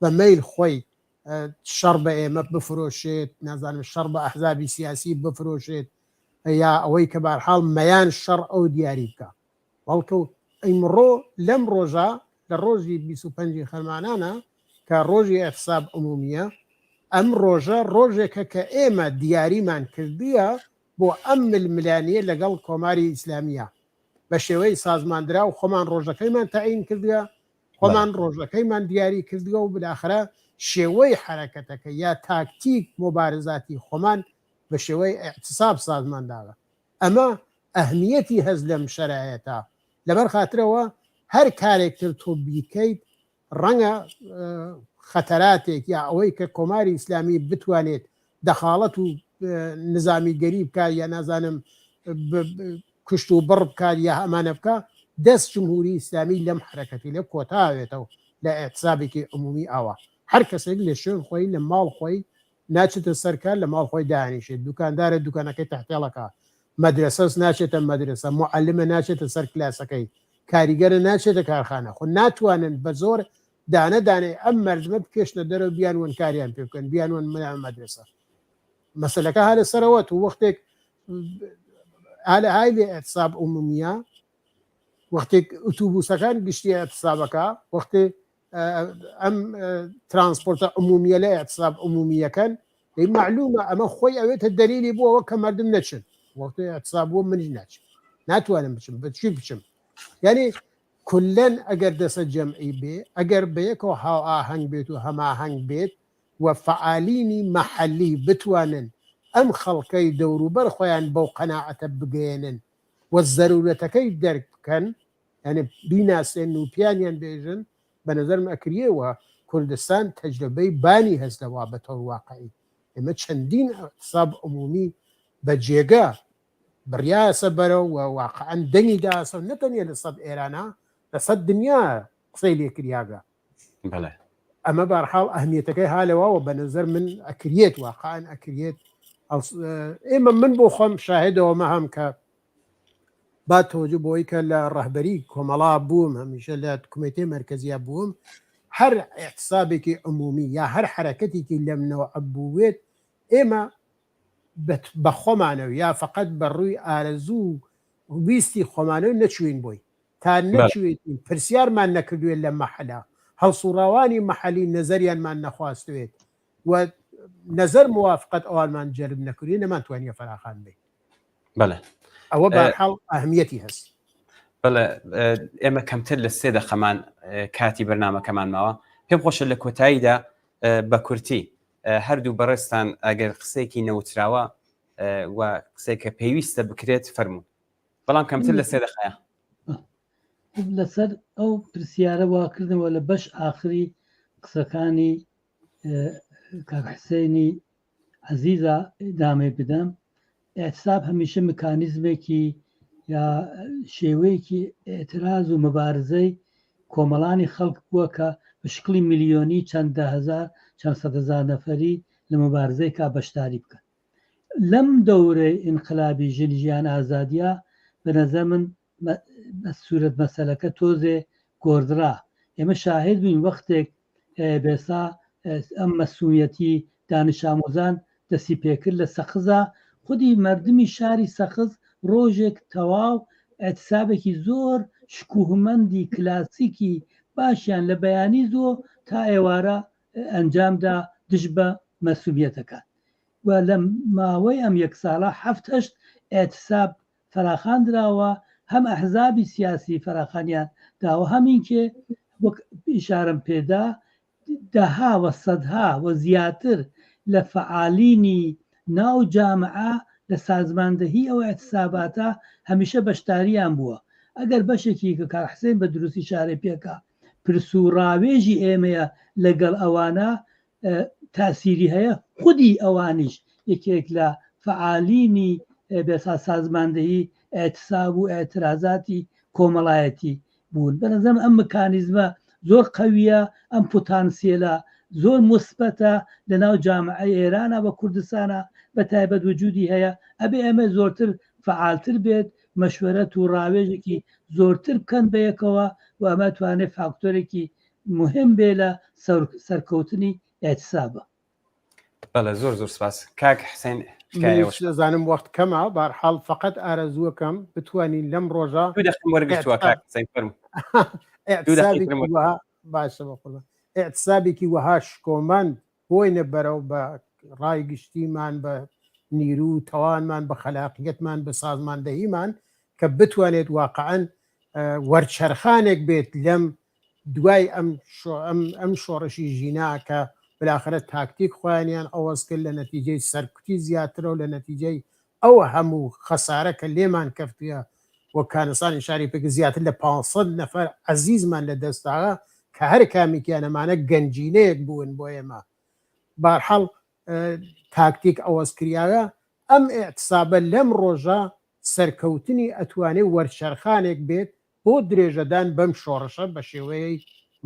بە مەیل خۆی شەڕ بە ئێمە بفرۆشێت، نازانم شەڕ بە ئەحزابی سیاسی بفرۆشێت یا ئەوەی کە بارحاڵ مەیان شەڕ ئەو دیاری بکا. بەڵکو ئیمڕۆ لەم ڕۆژە لە ڕۆژی 25 ی خەرمانانە کە ڕۆژی اعتصاب عمومیە، ئەم ڕۆژە ڕۆژێکە کە ئێمە دیاریمان کردیە بۆ ئەم ململانیە لەگەڵ کۆماری ئیسلامیە بە شێوەی سازماندراو خۆمان ڕۆژەکەیمان تەعین کردیە، خۆمان ڕۆژەکەیمان دیاری کردووە و بالاخرە شێوەی حەرەکەتەکە یا تاکتیک موبارزاتی خۆمان بە شێوەی ئیعتساب سازمان داوە. ئەمە. ئەهمیەتی هەس لەم شەرایەتە لەبەر خاترەوە هەر کارێک تر تۆ بیکەیت ڕەنگە خەتەراتێک یا ئەوەی کە کۆماری ئیسلامی بتوانێت دەخاڵەت و نزامیگەری بکات یا نازانم کوشت و بڕ بکات یا ئەمانە بکە دەست جمهوری ئیسلامی لەم حرەکەتی لە کۆتاوێتەوە لە اعتصابێکی عمومی ئاوا هەر کەسێک لە شوێن خۆی لە ماڵ خۆی ناچێتە سەر کار لە ماڵ خۆی دانیشێت دوکاندارە دوکانەکەی تەحتێڵەکە مەدرەسەس ناچێتە مەدرەسە موعەلمە ناچێتە سەر کلاسەکەی کاریگەرە ناچێتە کارخانە خۆ ناتوانن بە زۆر دانە دانەی ئەم مەردمە بکێشنە دەرەوە بیانوەن کاریان پێ بکەن بیانوەن مەدرەسە مەسەلەکە ها لەسەرەوە تو وەختێک ئالە های لێ اعتصاب عمومیە وەختێک ئوتوبوسەکان گشتی اعتصابەکە وەختێ ئەم ترانسپۆرتە عمومیە لە اعتصاب عمومیەکەن ئەی معلومە ئەمە خۆی ئەوێتە دەلیلی بۆ ئەوە کە مردم نەچن وەختی اعتصاب بووە منیش ناچم ناتوانم بچم بەچی بچم یعنی کلەن ئەگەر دەسە جەمعی بێ ئەگەر بەیەکەوە هاوئاهەنگ بێت و هەماهەنگ بێت و فەعالینی مەحەلی بتوانن ئەم خەڵکەی دەوروبەر خۆیان بەو قەناعەتە بگەیەنن و زەرورەتەکەی دەرک بکەن یانی بیناسێن و پیانیان بێژن بە نەزەرم ئەکریێ و کوردستان تەجرەبەی بانی هەس لەوا بە تەور واقعی ئێمە چەندین اعتصاب عمومی بە جێگە بڕیاسە بەرەو و واقعا دەنگی داسە نە تەنیا لە سەد ئێرانە لە سەد دنیا قسەی لێ کریاگە بەڵێ ئەمە بارحاڵ ئەهمیەتەکەی هالەواوە بە نظر من ئەکریێت واقعا ئەکریێت ئێمە من بۆ خۆم شاهدەوە مە هەم کە با تەوەجو بۆی کە لە ڕەهبەری کۆمەڵا بووم هەمیشە لە کومیتەی مەرکەزیە بووم هەر احتسابێکی عمومی یا هەر حرەکەتێکی لەم نەوعە بووێت ئێمە بە خۆمانەوە یا فقط بە ڕووی ئارەزوو و ویستی خۆمانەوە نەچوین بۆی تا نەچوێتین پرسیارمان نەکردوێت لە مەحەلا هەڵسوڕاوانی مەحەلی نەزەریانمان نەخواستوێت و نەزەر موافقەت ئەوانمان جەلب نەکردوێ نەمانتوانیە فەراخان بین بەڵێ ئەوە بەرحاڵ ئەهمیەتی هەست. بەڵێ ئێمە کەمتر لە سێ دەقەمان کاتی بەرنمەکەمان ماوە پێم خۆشە لە کۆتاییدا بە کورتی هەردوو بەڕێزتان ئەگەر قسەیەکی نەوتراوە و قسەی کە پێویستە بکرێت فەرموون بەڵام کەمتر لە سێ دەقەیە. لەسەر ئەو پرسیارە واکردنەوە لە بەش ئاخری قسەکانی کاک حسێنی عەزیزا ئیدامەی بدەم ئیعتساب هەمیشە مکانیزمێکی یا شێوەیەکی ئیعتراز و مبارزەی کۆمەڵانی خەڵک بووە کە بە شکڵی ملیۆنی چەند دەهەزار چەند سەدهەزار نەفەری لە مبارزەی کا بەشداری بکەن لەم دەورەی ئینقلابی ژن ژیان ئازادیە بە نەزەر من بە سورەت مەسەلەکە تۆزێ گۆردرا ئێمە شاهد بووین وەختێک بێسا ئەم مەسومیەتی دانش ئامۆزان دەستی پێکرد لە سەقزا خودی مەردمی شاری سەقز ڕۆژێک تەواو ئیعتسابێکی زۆر شکوهمەندی کلاسیکی باشیان لە بەیانی زۆ تا ئێوارە ئەنجامدا دژ بە مەسومیەتەکان و لە ماوەی ئەم یەک ساڵە حەفت هەشت ئیعتساب فەراخان دراوە، هەم ئەحزابی سیاسی فەراخانیان داوە هەم ئینکێ وەک ئیشارەم پێدا دەها و سەدها و زیاتر لە فەعالینی ناو جامعە لە سازماندەهی ئەو ئیعتساباتە هەمیشە بەشداریان بووە ئەگەر بەشێکی کە کاک حسین بە دروستی ئیشارەی پێکا پرس و ڕاوێژی ئێمەیە لەگەڵ ئەوانە تاسیری هەیە خودی ئەوانیش یەکێک لە فەعالینی بێسا سازماندەهی ئیعتساب و ئیعترازاتی کۆمەڵایەتی بوون بە نظرم ئەم مکانیزمە زۆر قەویە ئەم پوتانسیێلە زۆر موسبەتە لە ناو جامعەی ئێرانە بە کوردستانە بە تایبەت وجودی هەیە ئەبێ ئێمە زۆرتر فەعالتر بێت مەشوەرەت و ڕاوێژێکی زۆرتر بکەن بەیەکەوە و ئەمە توانێت فاکتۆرێکی مهم بێ لە سەرکەوتنی ئیعتسابە. بەڵێ زۆر زۆر سپاس کاک حسێن تکایە دەزانم وەخت کەمە بارحاڵ فقط ئارەزووەکەم بتوانین لەم ڕۆژە دوو دەقم وەرگرتووە کاک حسێن فەرموو ئیعتسابێکی وەها باشە بەقوربان ئیعتسابێکی وەها شکۆمەند بۆینە بەرەو بە ڕای گشتیمان بە نیرو و تەوانمان بە خەلاقیەتمان بە سازماندەهیمان کە بتوانێت واقعا وەرچەرخانێک بێت لەم دوای ئەم ئەم شۆڕشی ژینا کە بالاخرە تاکتیک خۆیانیان ئەوەز کرد لە نەتیجەی سەرکوتی زیاترە و لە نەتیجەی. ئەو هەموو خەسارە کە لێمان کەفتیە و کانەسانی شاری پێک زیاتر لە 500 نەفەر عەزیزمان لە دەست داگە کە هەر کامێکیان ئەمانە گەنجینەیەک بوون بۆ ئێمە بارحاڵ تاکتیک ئەوەز کریاگە ئەم ئیعتسابە لەم ڕۆژە سەرکەوتنی ئەتوانێ وەرچەرخانێک بێت بۆ درێژەدان بەم شۆڕشە بە شێوەی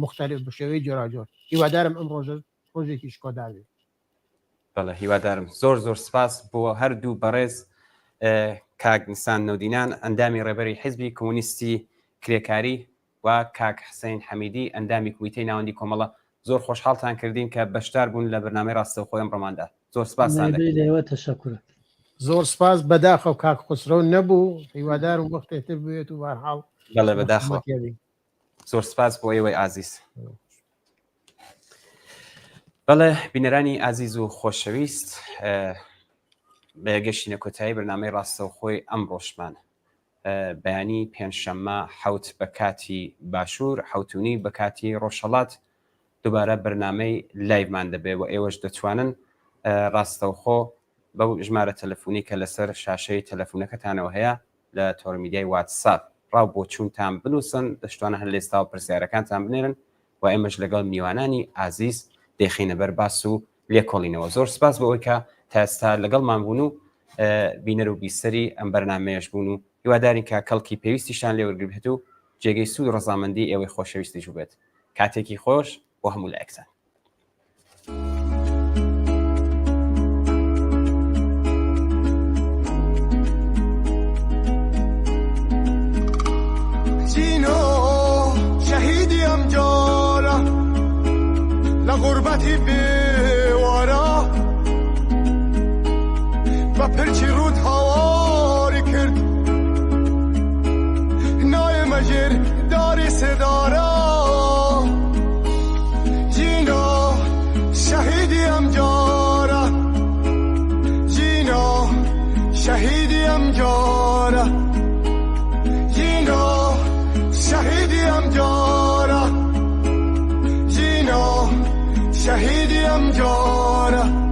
موختەلف بە شێوەی جۆراوجۆر هیوادارم ئەم ڕۆژە ڕۆژێکی شکۆدار بێت. بەڵێ هیوادارم. زۆر زۆر سپاس بۆ هەردوو بەڕێز کاک نسان نەودینان ئەندامی ڕێبەری حیزبی کۆمۆنیستی کرێکاری و کاک حسین حەمیدی ئەندامی کومیتەی ناوەندی کۆمەڵە زۆر خۆشحاڵتان کردین کە بەشدار بوون لە بەرنامەی ڕاستەوخۆی ئەمڕۆماندا زۆر سپاستان دەکەین. لێوە تەشەکور. زۆر سپاس بەداخەوە کاک خوسرەو نەبوو هیوادارم وەختێ تر بێت و بەهەرحاڵ بەڵێ بەداخەوە. زۆر سپاس بۆ ئێوەی ئازیز. بەڵێ بینەرانی ئازیز و خۆشەویست بەگەشتینە کۆتایی بەرنامەی ڕاستەوخۆی ئەمڕۆشمان بەیانی پێنجشەممە حەوت بە کاتی باشوور حەوتونی بە کاتی ڕۆژهەڵات دووبارە بەرنامەی live مان دەبێ و ئێوەش دەتوانن ڕاستەوخۆ بەو ژمارە تەلەفۆنی کە لەسەر شاشەی تەلەفۆنەکەتانەوە هەیە لە تۆڕی میدیای واتساپ ڕاو بۆچوونتان بنووسن دەشتوانن هەر لێستاوە پرسیارەکانتان بنێرن و ئێمەش لەگەڵ میوانانی ئازیز دەیخەینە بەر باس و لێکۆڵینەوە. زۆر سپاس بۆ ئەوەی کە تا ئێستا لەگەڵمان بوون و بینەر و بیسەری ئەم بەرنامەیەش بوون و هیوادارین کە کەڵکی پێویستیشتان لێ وەرگربێت و جێگەی سوود و ڕەزامەندی ئێوەی خۆشەویستیش بووبێت. کاتێکی خۆش بۆ هەموو لایەکتان. شهیدی ام جارا.